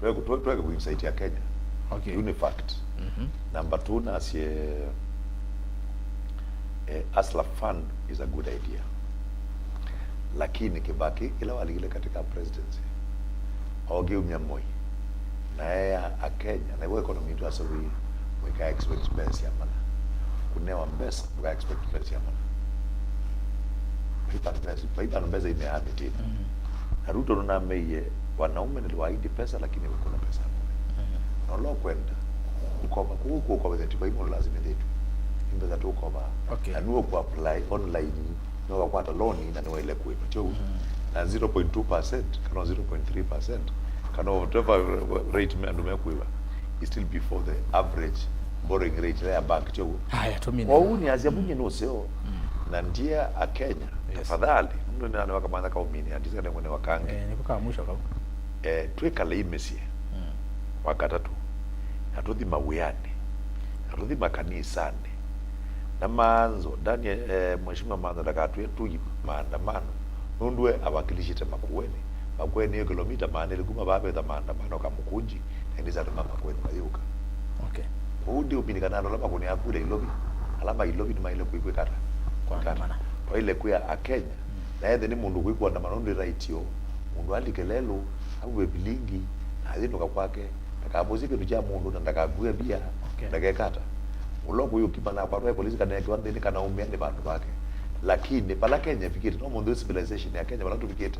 Tweke, twe-, tweke ku insight ya Kenya. Okay. Yu nĩ fact. Mhm. Number two, nasye, eh, Hustler Fund is a good idea. Lakini Kibaki, ila walikile katika presidency, okiumya Moi. Na ea Akenya, na iwo economy itu asewie, mwika expect mbesa ya mana. Kunewa mbesa, mwika expect mbesa ya mana. Vaiva mbesa, vaiva mbesa imeamĩtĩte. Mhm. Na Ruto nũnameiye, wanaume niliwaahidi pesa, lakini hakuna pesa ya bure. Mhm. Na ũla ũkwenda kũkopa, kũu kũkopethya ti vai mũndũ lazimĩthĩtw'e. Nĩ mbesa tũkopa. Okay. Na nĩwe kũ apply online, nĩwe ũkakwata loan, na nĩwaĩle kũĩva. Tyo? Mm. Na zero point two percent, kana zero point three percent, kana whatever rate me-, andũ mekũĩva, is still before the average borrowing rate ya bank. Tyo? Haya, tũmine. Kwoou nĩ asya vunye nĩ ũseo. Mm. Na ndia Akenya, yes, tafadhali, nũndũ nĩ andũ makamanya kaumini, andisa nĩ mwene wakangi. Eh, nĩko ka mwisho kau. Eh, twĩkalei mĩsyĩ. Mm. Wa katatũ, na tũthi mawĩanĩ, na tũthi makanisanĩ. Na Manzo, Daniel, eh, Mheshimiwa Manzo ndakatwĩe tũi maandamano, nũndũ we awakilishĩte Makueni. Makueni yo kilomita maana elĩ kuma vaa vetha maandamano Kamũkũnji, na ĩndĩ satũma Makueni mayũka. Okay. Ũu ndiũmini kana andũ ala makũnĩaa kura Ilovi, ala ma Ilovi nĩmaĩle kwĩkwĩka ata? Kwandamana. Twaĩle kwĩa Akenya, mm, na ethĩ nĩ mũndũ kwĩkwandamana nũndũ nĩ right yo, mũndũ alike lelũ, avue vilingi, na athĩnũka kwake, ndakamũsye kĩndũ kya mũndũ, na ndakakue via, okay, ndakeka ata. Ũla ũkũyũkima na akwatwa e polisi kana ekewa nthĩnĩ kana aumĩa nĩ vandũ vake. Lakini vala Kenya ĩvikĩte, no mũndũ civilization ya Kenya vala tũvikĩte,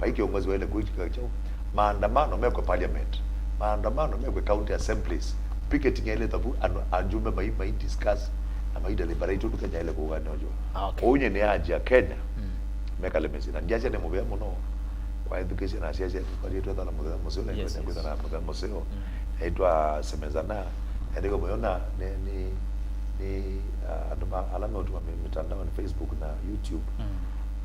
vai kĩongozi waĩle kwĩkĩka kyaũ? Maandamano mekwe parliament, maandamano mekwe county assemblies, picketing yaĩle thavu, andũ, ajumbe mai, mai discuss na mai deliberate ũndũ Kenya yaĩle kũũnganĩwa. Ah, okay. Ũu nye nĩ aji ya Kenya, mm, mekale mĩsyĩ. Na ndiasya nĩ mũvea mũno kwa ethukĩsya na asyaisya, tũkwatĩtwe thana mũthenya mũseo, na, yes, yes, kwĩthana mũthenya mũseo. Mm. Naitwa semezana, naendeke mũyo na nĩ, nĩ, nĩ, ah, andũ ma, ala meũtuma mĩ-, mitandaoni, Facebook na YouTube. Mm.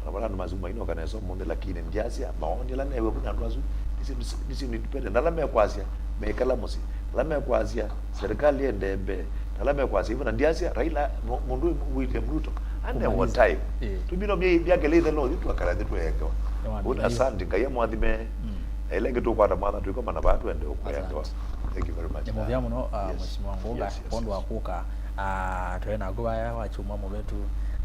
Ona vala andũ masu mainoka nesa ũmũnthĩ, lakini ndiasya maoni ala newe kuna andũ asu, nĩ Nĩ syĩndũ independent. Na ala mekwasya meikala mũsyĩ, na ala mekwasya serikali ĩendee mbee, na ala mekwasya hivyo, na ndiasya Raila, mu- mũndũ ũyũ William Ruto anewa time. Ĩĩ. Tumino myei myaka ĩla ĩthela ũthi twakala nthĩ tweekewa. Nĩwambĩlĩirie. Una asante, Ngai amwathime. Mm. Na ĩla ĩngĩ tũkwata mwana twĩkomana vaa twende ũkũekewa. Asante. Thank you very much. Nĩ mũvea mũno, uh, yes. Mheshimiwa Ngunga, yes, yes, kwondũ wa kũka, uh, twĩ naku vaya wa kyumwa mũvĩtu,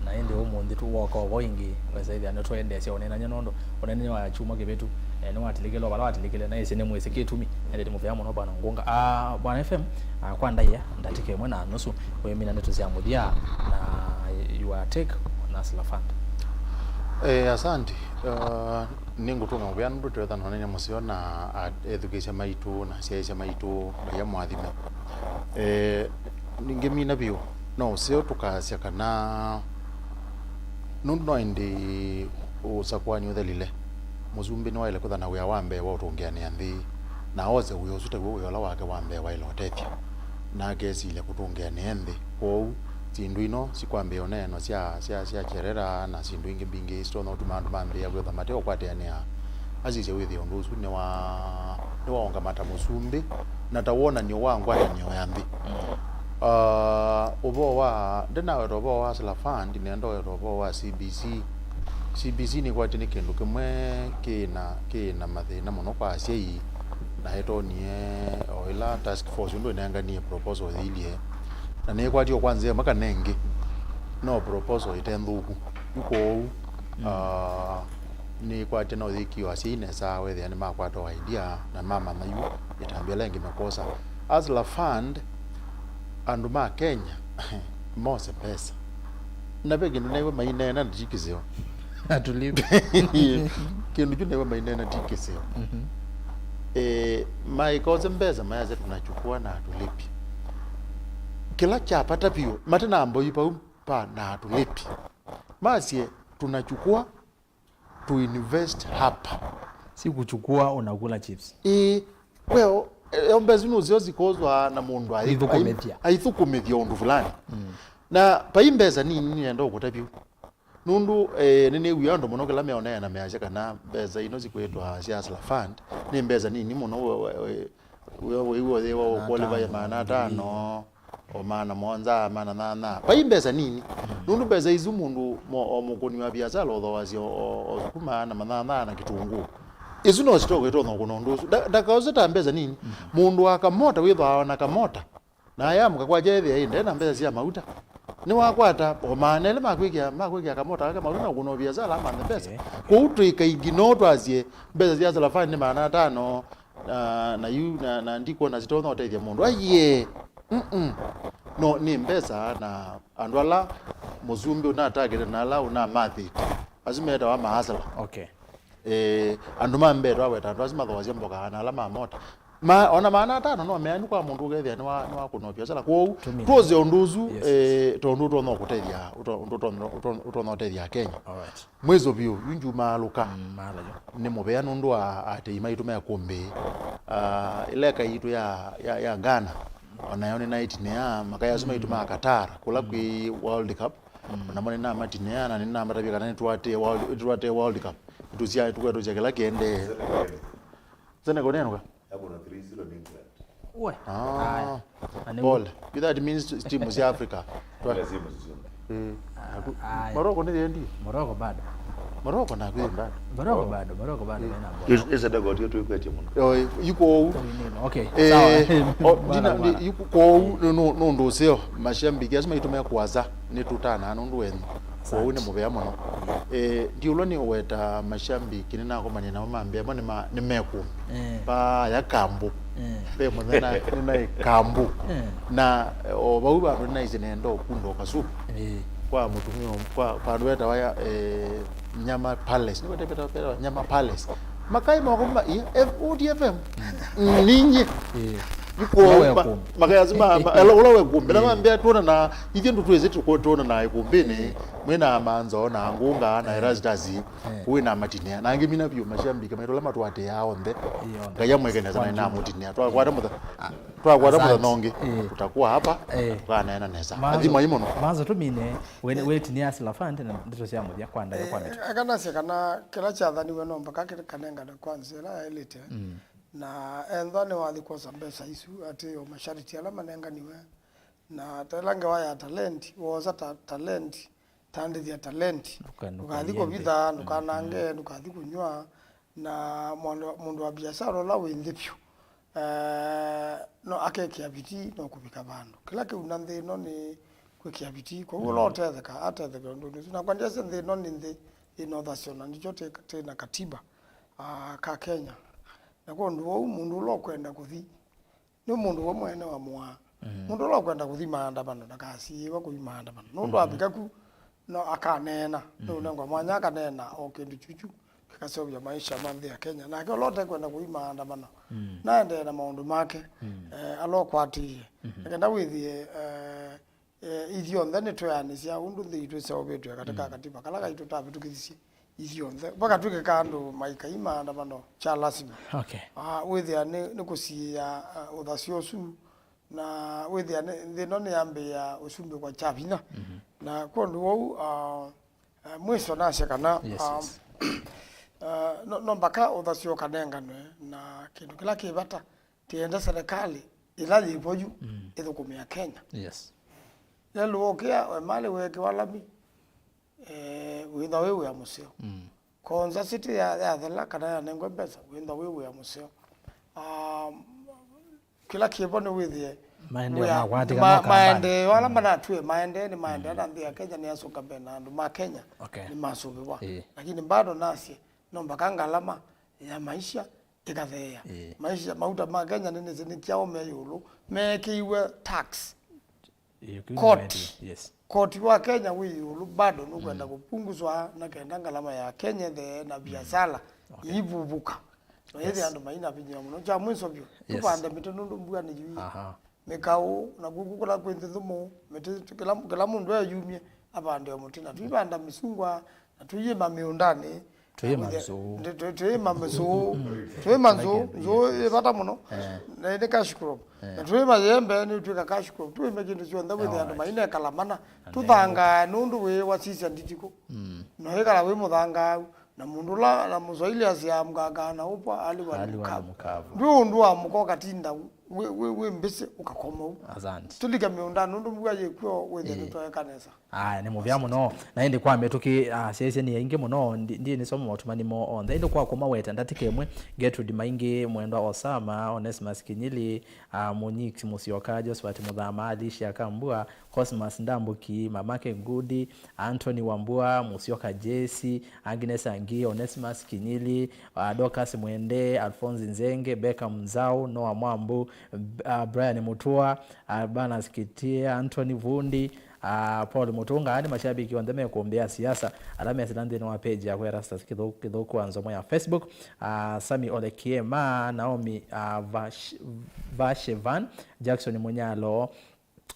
na ĩndĩ ũmũnthĩ tũwoka ovo ĩngĩ, wesa ĩthĩa nĩtũendeesya ũneenany'a nũndũ ũneenany'a wa kyumwa kĩvĩtu, eh, nĩwatilikile, vala watilikile, na ĩsĩ nĩmwĩsĩ kĩtumi. Ĩndĩ nĩ mũvea mũno, Bwana Ngunga. Ah, Bwana F M, ah, kwa ndaĩa, ndatĩka ĩmwe na nusu, wĩmina ndeto sya mũthya na your take on Hustler Fund. Eh, asante. Ah, nĩngũtũnga mũvea nũndũ twetha nonene mũseo na, ah, ethukĩĩsya maitũ na asyaĩĩsya maitũ, Ngai amwathime. Eh, nĩngĩmina vyũ, no ũseo tũkasya kana nũndũ no ĩndĩ ũsakũani ũthelile, mũsumbĩ nĩwaĩle kwĩtha na wĩa wa mbee wa ũtũngĩanĩa nthĩ, na ose wĩa ũsu taw'o wĩa ũla wake wa mbee waĩle ũtethya, na akesilya kũtũngĩanĩa nthĩ. Kwoou, syĩndũ ino sikwambĩĩa ũneenwa sya, sya, sya kyerera na syĩndũ ingĩ mbingĩ sitonya ũtuma andũ mambĩĩa kwĩtha mate ũkwatĩanĩa. Asisya wĩthĩa ũndũ ũsu nĩwa, nĩwaũngamata mũsumbĩ, na ta wonany'o wa ngwatanĩo ya nthĩ. Ah, ũvoo wa, ndinaweta ũvoo wa Hustler Fund, nenda ũweta ũvoo wa C B C. C B C nĩkwatĩ nĩ kĩndũ kĩmwe kĩna, kĩna mathĩna mũno kwa asyai, na ĩtonie o ĩla task force ũndũ ĩnenganie proposal yĩilyĩ. Na nĩkwatĩ o kwa nzĩa ĩmwe kana ĩngĩ, no proposal ĩte nthũku. Yu kwoou, ah, nĩkwatĩ no yĩkĩwa asyai nesa wethĩa nĩmakwata o idea na mamanya yu ĩtambya ĩla ĩngĩ mekwosa. Hustler Fund, andũ ma Kenya mose mbesa. Na ve kĩndũ naiwe maineena na ti kĩseo. Hatulipi. Kĩndũ kyu naiwe maineena ti kĩseo. Mhm. Eh, maikose mbesa mayasya tunachukua na hatulipi. Kĩla kya vata vyũ, mate na mboi vau pa na hatulipi. Masye tunachukua to invest hapa. Si kuchukua unakula chips. Ĩĩ, kweo, eo mbesa isu nũseo sikozwa na mũndũ ai- Aithũkũmĩthya. Ai- aithũkũmĩthya ũndũ fulani. Mm. Na vai mbesa nini nĩenda ũkũta vyũ. Nũndũ, eh, nĩnĩw'ie andũ mũno kĩla meonea na measya kana mbesa ino sikwĩtwa sya Hustler Fund nĩ mbesa nini mũno, we- we- we- Wĩw'a ũyĩwa ũkũlĩva maana atano, o maana mũonza, maana nyanya. Vai mbesa nini. Nũndũ mbesa isu mũndũ mo- o mũkũni wa viasala ũthooasya o- o- o sukuma na manyanya na kĩtũngũũ. Isu no sitoke itonya ũkũna ũndũ ũsu. Nda- ndakaose ta mbesa nini. Mũndũ wa kamota wĩthwaa na kamota. Na ayamũka kwakya ethĩa ĩ nde na mbesa sya mauta. Nĩwakwata o maana elĩ ma kwĩkĩa, ma kwĩkĩa kamota kake mauta na ũkũna o viasala amanthe mbesa. Okay, okay. Kwoou twĩka igi no twasye mbesa sya Hustler Fund nĩ maana atano, na, na yu, na, na ndikwona sitonya ũtethya mũndũ. Aiee. Mm-mm. No, nĩ mbesa na andũ ala mũsumbĩ ũnatagĩte na ala ũnamathĩte. Asu metawa ma hustler. Okay. Eh, andũ ma mbee twaweta andũ asu mathoasya mboka na ala ma mota. Ma, ona maana atano no meanu kwa mũndũ ũkethĩa nĩwa, nĩwakũna biasala. Kwoou, two million. Twose ũndũ ũsu, yes, eh, tondũ ũtonya kũtethya, ũto- ũndũ ũtonya- ũto- ũtonya ũtethya Kenya. All right. Mwĩso vyũ, yu njumaalũka. Mm, maala yu. Nĩ mũvea nũndũ wa atei maitũ me kũmbĩ. Ah, ĩla eka yitũ ya, ya, ya Ghana, onayo nĩnaitinĩa, makaya asu maitũ ma Qatar, kũla kwĩ World Cup, onamo nĩnamatinĩa, na nĩnamatavya kana nĩtũatĩe World, nĩtũatĩe World Cup. Nĩtũsya, tũkwetũsya kĩla kĩendee. Senegal nĩnũka? Yakũna three zero nĩ England. We. Ah. Aya. Na nĩguo. Pole. You that means timu cia Africa. Kila timu zisizo. Eh. Ah, aya. Morocco nĩ yendi. Morocco bado. Morocco na kwĩ bado. Morocco bado, Morocco bado mena bora. Is, is that got you to kwetya mũno? Yo, yuko ou. Okay. Eh, sawa. O, bado, jina, bado. Yuko ou, no, no, no, ndo seo. Mashabiki, lazima itume kwaza. Nĩtũtanaa nũndũ wenyu. Kwoou nĩ mũvea mũno. Eh, ndiũlwa nĩ ũweta mashabiki nĩnakomanie namo mambĩa mo nĩ ma- nĩ mekũmi. Eh. Vaya kambu. Eh. Ve mũthenya nĩnaĩ kambu. Eh. Na, eh, o vau vandũ nĩnaisye nenda ũkunda ũkasu. Eh. Kwa mũtumia ũmwe, kwa vandũ vetawa ya, eh, Nyama Palace. Nĩkwete vetawa Nyama Palace. Makai moko ma- i- F- O D F M. Ninyi. Eh. Ula we kumbi. Makayasi ma, ma, ela ula we kumbi. Na mambia tuona na, ithe ndu twezi tuko tuona na ikumbini. Mwina manzo na ngunga na Erastus. Kuwe na matinia. Na ngi mina biu mashambiki maitula matwate ya onthe. Ngaya mweke nesa na mutinia. Twakwata mutha. Twakwata mutha nongi. Tutakuwa hapa. Tukanaena nesa. Athima imono. Manzo tumine. Wene wetinia silafante na ndito cia muthia kwa ndayo kwa mitu. Akanasya kana kila kyathaniwe no mpaka kanengane kwa nzela elite. Na ethwa nĩwathi kwosa mbesa isu, atĩ o masharti ala manenganiwe, na ta ĩla ngewa ya talenti, woosa ta talenti, tandĩthya talenti. Ndũkathi kũvitha, ndũkanange, ndũkathi kũnyw'a, na mũndũ, mũndũ wa biasara ũla wĩ nthĩ vyũ, eh, no akekĩa vitii, no kũvika vandũ. Kĩla kĩuna nthĩ ĩno nĩ kwĩkĩa vitii, kwoou ũla ũtetheka, atetheke ũndũnĩ ũsu. Nakwa ndyasya nthĩ ĩno nĩ nthĩ ĩna ũthasyo, na nĩkyo twĩ, twĩ na katiba, ah, ka Kenya. Na kwondũ wou, mũndũ ũla ũkwenda kũthi, nĩ mũndũ we mwene wamũaa. Mũndũ ũla ũkwenda kũthi maandamano ndakasiĩĩwe kũthi maandamano. Nũndũ avika ku, no akaneena. Nĩũnengwa mwanya akaneena o kĩndũ kyuchu kĩkaseũvya maisha ma nthĩ ya Kenya. Nake ũla ũtekwenda kũthi maandamano, naendee na maũndũ make, eh, ala ũkwatĩĩe. Akenda wĩthĩe, eh, Eh, ithyonthe nĩtweanĩsya ũndũ nthĩ itũ ĩseũvĩtw'e katĩ ka katiba kala kaitũ tavĩtũkĩthisye ithyonthe. Vakatw'ĩkĩka andũ maikai maandamano kya lasima. Okay. Ah, wĩthĩa nĩ, nĩ kũsiĩĩa, ah, ũthasyo ũsu, na wĩthĩa nĩ, nthĩ ĩno nĩyambĩĩa ũsumbĩkwa kya vinya. Na kwondũ wou, ah, ah, mwiso nasya kana, ah, ah, no, no mpaka ũthasyo ũkanenganwe na kĩndũ kĩla kĩ vata. Tienda serikali ĩla yĩvo yu ĩthũkũmĩa Kenya. Yes. Lelũ ũkĩa, we mali weekiwa lami, eh, wĩtha wĩ wĩa mũseo. Konza city ya, yathela kana yanengwe mbesa, wĩtha wĩ wĩa mũseo. Ah, kĩla kĩvo nĩ wĩthĩe maendeeo wĩa, makwatĩka ma-, no kambani. Maendeeo ala manatwĩe maendee nĩ maendee na nthĩ ya Kenya nĩ asũka mbee na andũ ma Kenya nĩ masũvĩwa. Lakini bado nasye no mpaka ngalama ya maisha ĩkatheea. Maisha, mauta ma Kenya nĩ, nĩ, nĩ kyaũ me ĩũlũ, meekĩiwe tax. Koti. Yes. Koti wa Kenya wĩ ĩũlũ bado nũkwenda kũpunguzwa na kenda ngalama ya Kenya ĩthee na biasala iivuvuka. Na ĩthĩ andũ maina vinya mũno. Kya mwiso vyũ, tũvande mĩtĩ nũndũ mbua nĩ yu. Mĩkaũ, na kuku kũla kwĩ nthĩ thũmũ, mĩtĩ, kĩla, kĩla mũndũ eyumye avande o mũtĩ, na tũivanda mĩsungwa, na tũiĩma mĩũndanĩ. Tũiĩma nzũũ. Tũiĩma nzũũ. Tũiĩma nzũũ, nzũũ ĩ vata mũno. Na nĩ cash crop. Na tũiĩma yembe, nĩ ũtwĩka cash crop. Tũĩme kĩndũ kyonthe wĩthĩa andũ mainekala mana. Tũthangaa nũndũ wĩ wasisya nditikũ. No ĩkala wĩ mũthangaau. Na mũndũ ũla, na Mũswahili asyaa, mganga anaupwa aliwa ni mkavu. Ndwĩ ũndũ wa mũka ũkatinda wĩ, wĩ, wĩ mbĩsĩ ũkakoma ũu. Asante. Tũlike mĩũndanĩ nũndũ mbua yĩkw'o wĩthĩa nĩtwaeka nesa. Aya, nĩ mũvea mũno. Na ĩndĩ kwa mĩtũkĩ, ah, syaisye nĩ aingĩ mũno, ndi, ndi nĩsoma maũtũmani moo onthe. Ĩndĩ kwa kũmaweta ndatĩka ĩmwe, Gertrude Maingi, Mwendwa Osama, Onesimus Kinyili, ah, Mũnyiki Mũsyoka, Josephat Mũthama, Alicia Kambua, Cosmas Ndambuki, Mamake Ngudi, Anthony Wambua, Musyoka Jesse, Agnes Angi, Onesimus Kinyili, uh, Dorcas Mwende, Alphonse Nzenge, Beckham Nzau, Noah Mwambu, B-, uh, Brian Mutua, uh, Banas Kitie, Anthony Vundi, uh, Paul Mutunga, aa nĩ mashabiki onthe mekũmbĩa siasa ala mesĩla nthĩnĩ wa page yakwa Erastus Kithu-, Kithuku wa Nzomo ya Facebook, uh, Sami Ole Kiema, Naomi, uh, Vash-, Vashevan, Jackson Munyalo,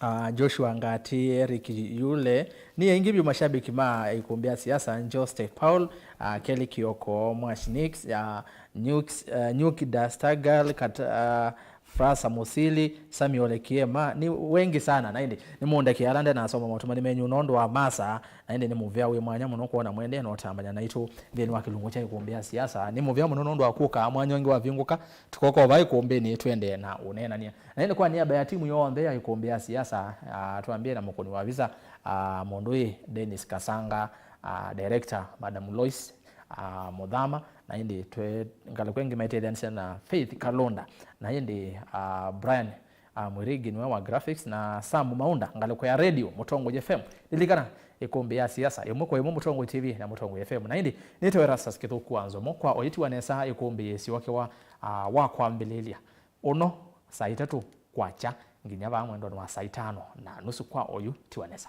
Ah, Joshua Ngati, Eric Yule, nĩ aingĩ vyũ mashabiki ma ikumbĩ ya siasa, Joste Paul, ah, Kelly Kioko, Mwash Nix, ah, Nyuki, ah, Nyuki Da Star Girl, Kat-, ah, Frasa Musili, Samuel Kiema, nĩ wengi sana, na ĩndĩ nĩ mũndeke ala ndenasoma maũtũmani menyu nũndũ wa masa, na ĩndĩ nĩ mũvea wĩ mwanya mũno kwona mwendee na ũtambanya naitũ nthĩnĩ wa kĩlungu kya ikumbĩ ya siasa. Nĩ mũvea mũno nũndũ wa kũka mwanya ũngĩ wavingũka, tũkoka o va ikumbĩnĩ twendee na ũneenany'a. Na ĩndĩ kwa nĩamba ya timu yonthe ya ikumbĩ ya siasa, ah, twambie na mũkũni wa visa, ah, mũndũ ĩ Dennis Kasanga, ah, director Madam Lois, ah, Mũthama, na ĩndĩ twe ngalĩko ĩngĩ maitetheanisya na Faith Kalonda, na ĩndĩ, ah, Brian, ah, Mwirigi nĩwe wa graphics, na Sam Maunda ngalĩko ya radio Mũtongoi F M. Lilikana ikumbĩ ya siasa ĩmwe kwa ĩmwe Mũtongoi T V na Mũtongoi F M. Na ĩndĩ nĩtawa Erastus Kithuku wa Nzomo kwa oyu tiwa nesa ikumbĩ yĩsyokewa, ah, wa kwambĩlĩlya. Ũno saa itatũ kwakya nginya vaa mwendonĩ wa saa itano na nusu kwa oyu tiwa nesa.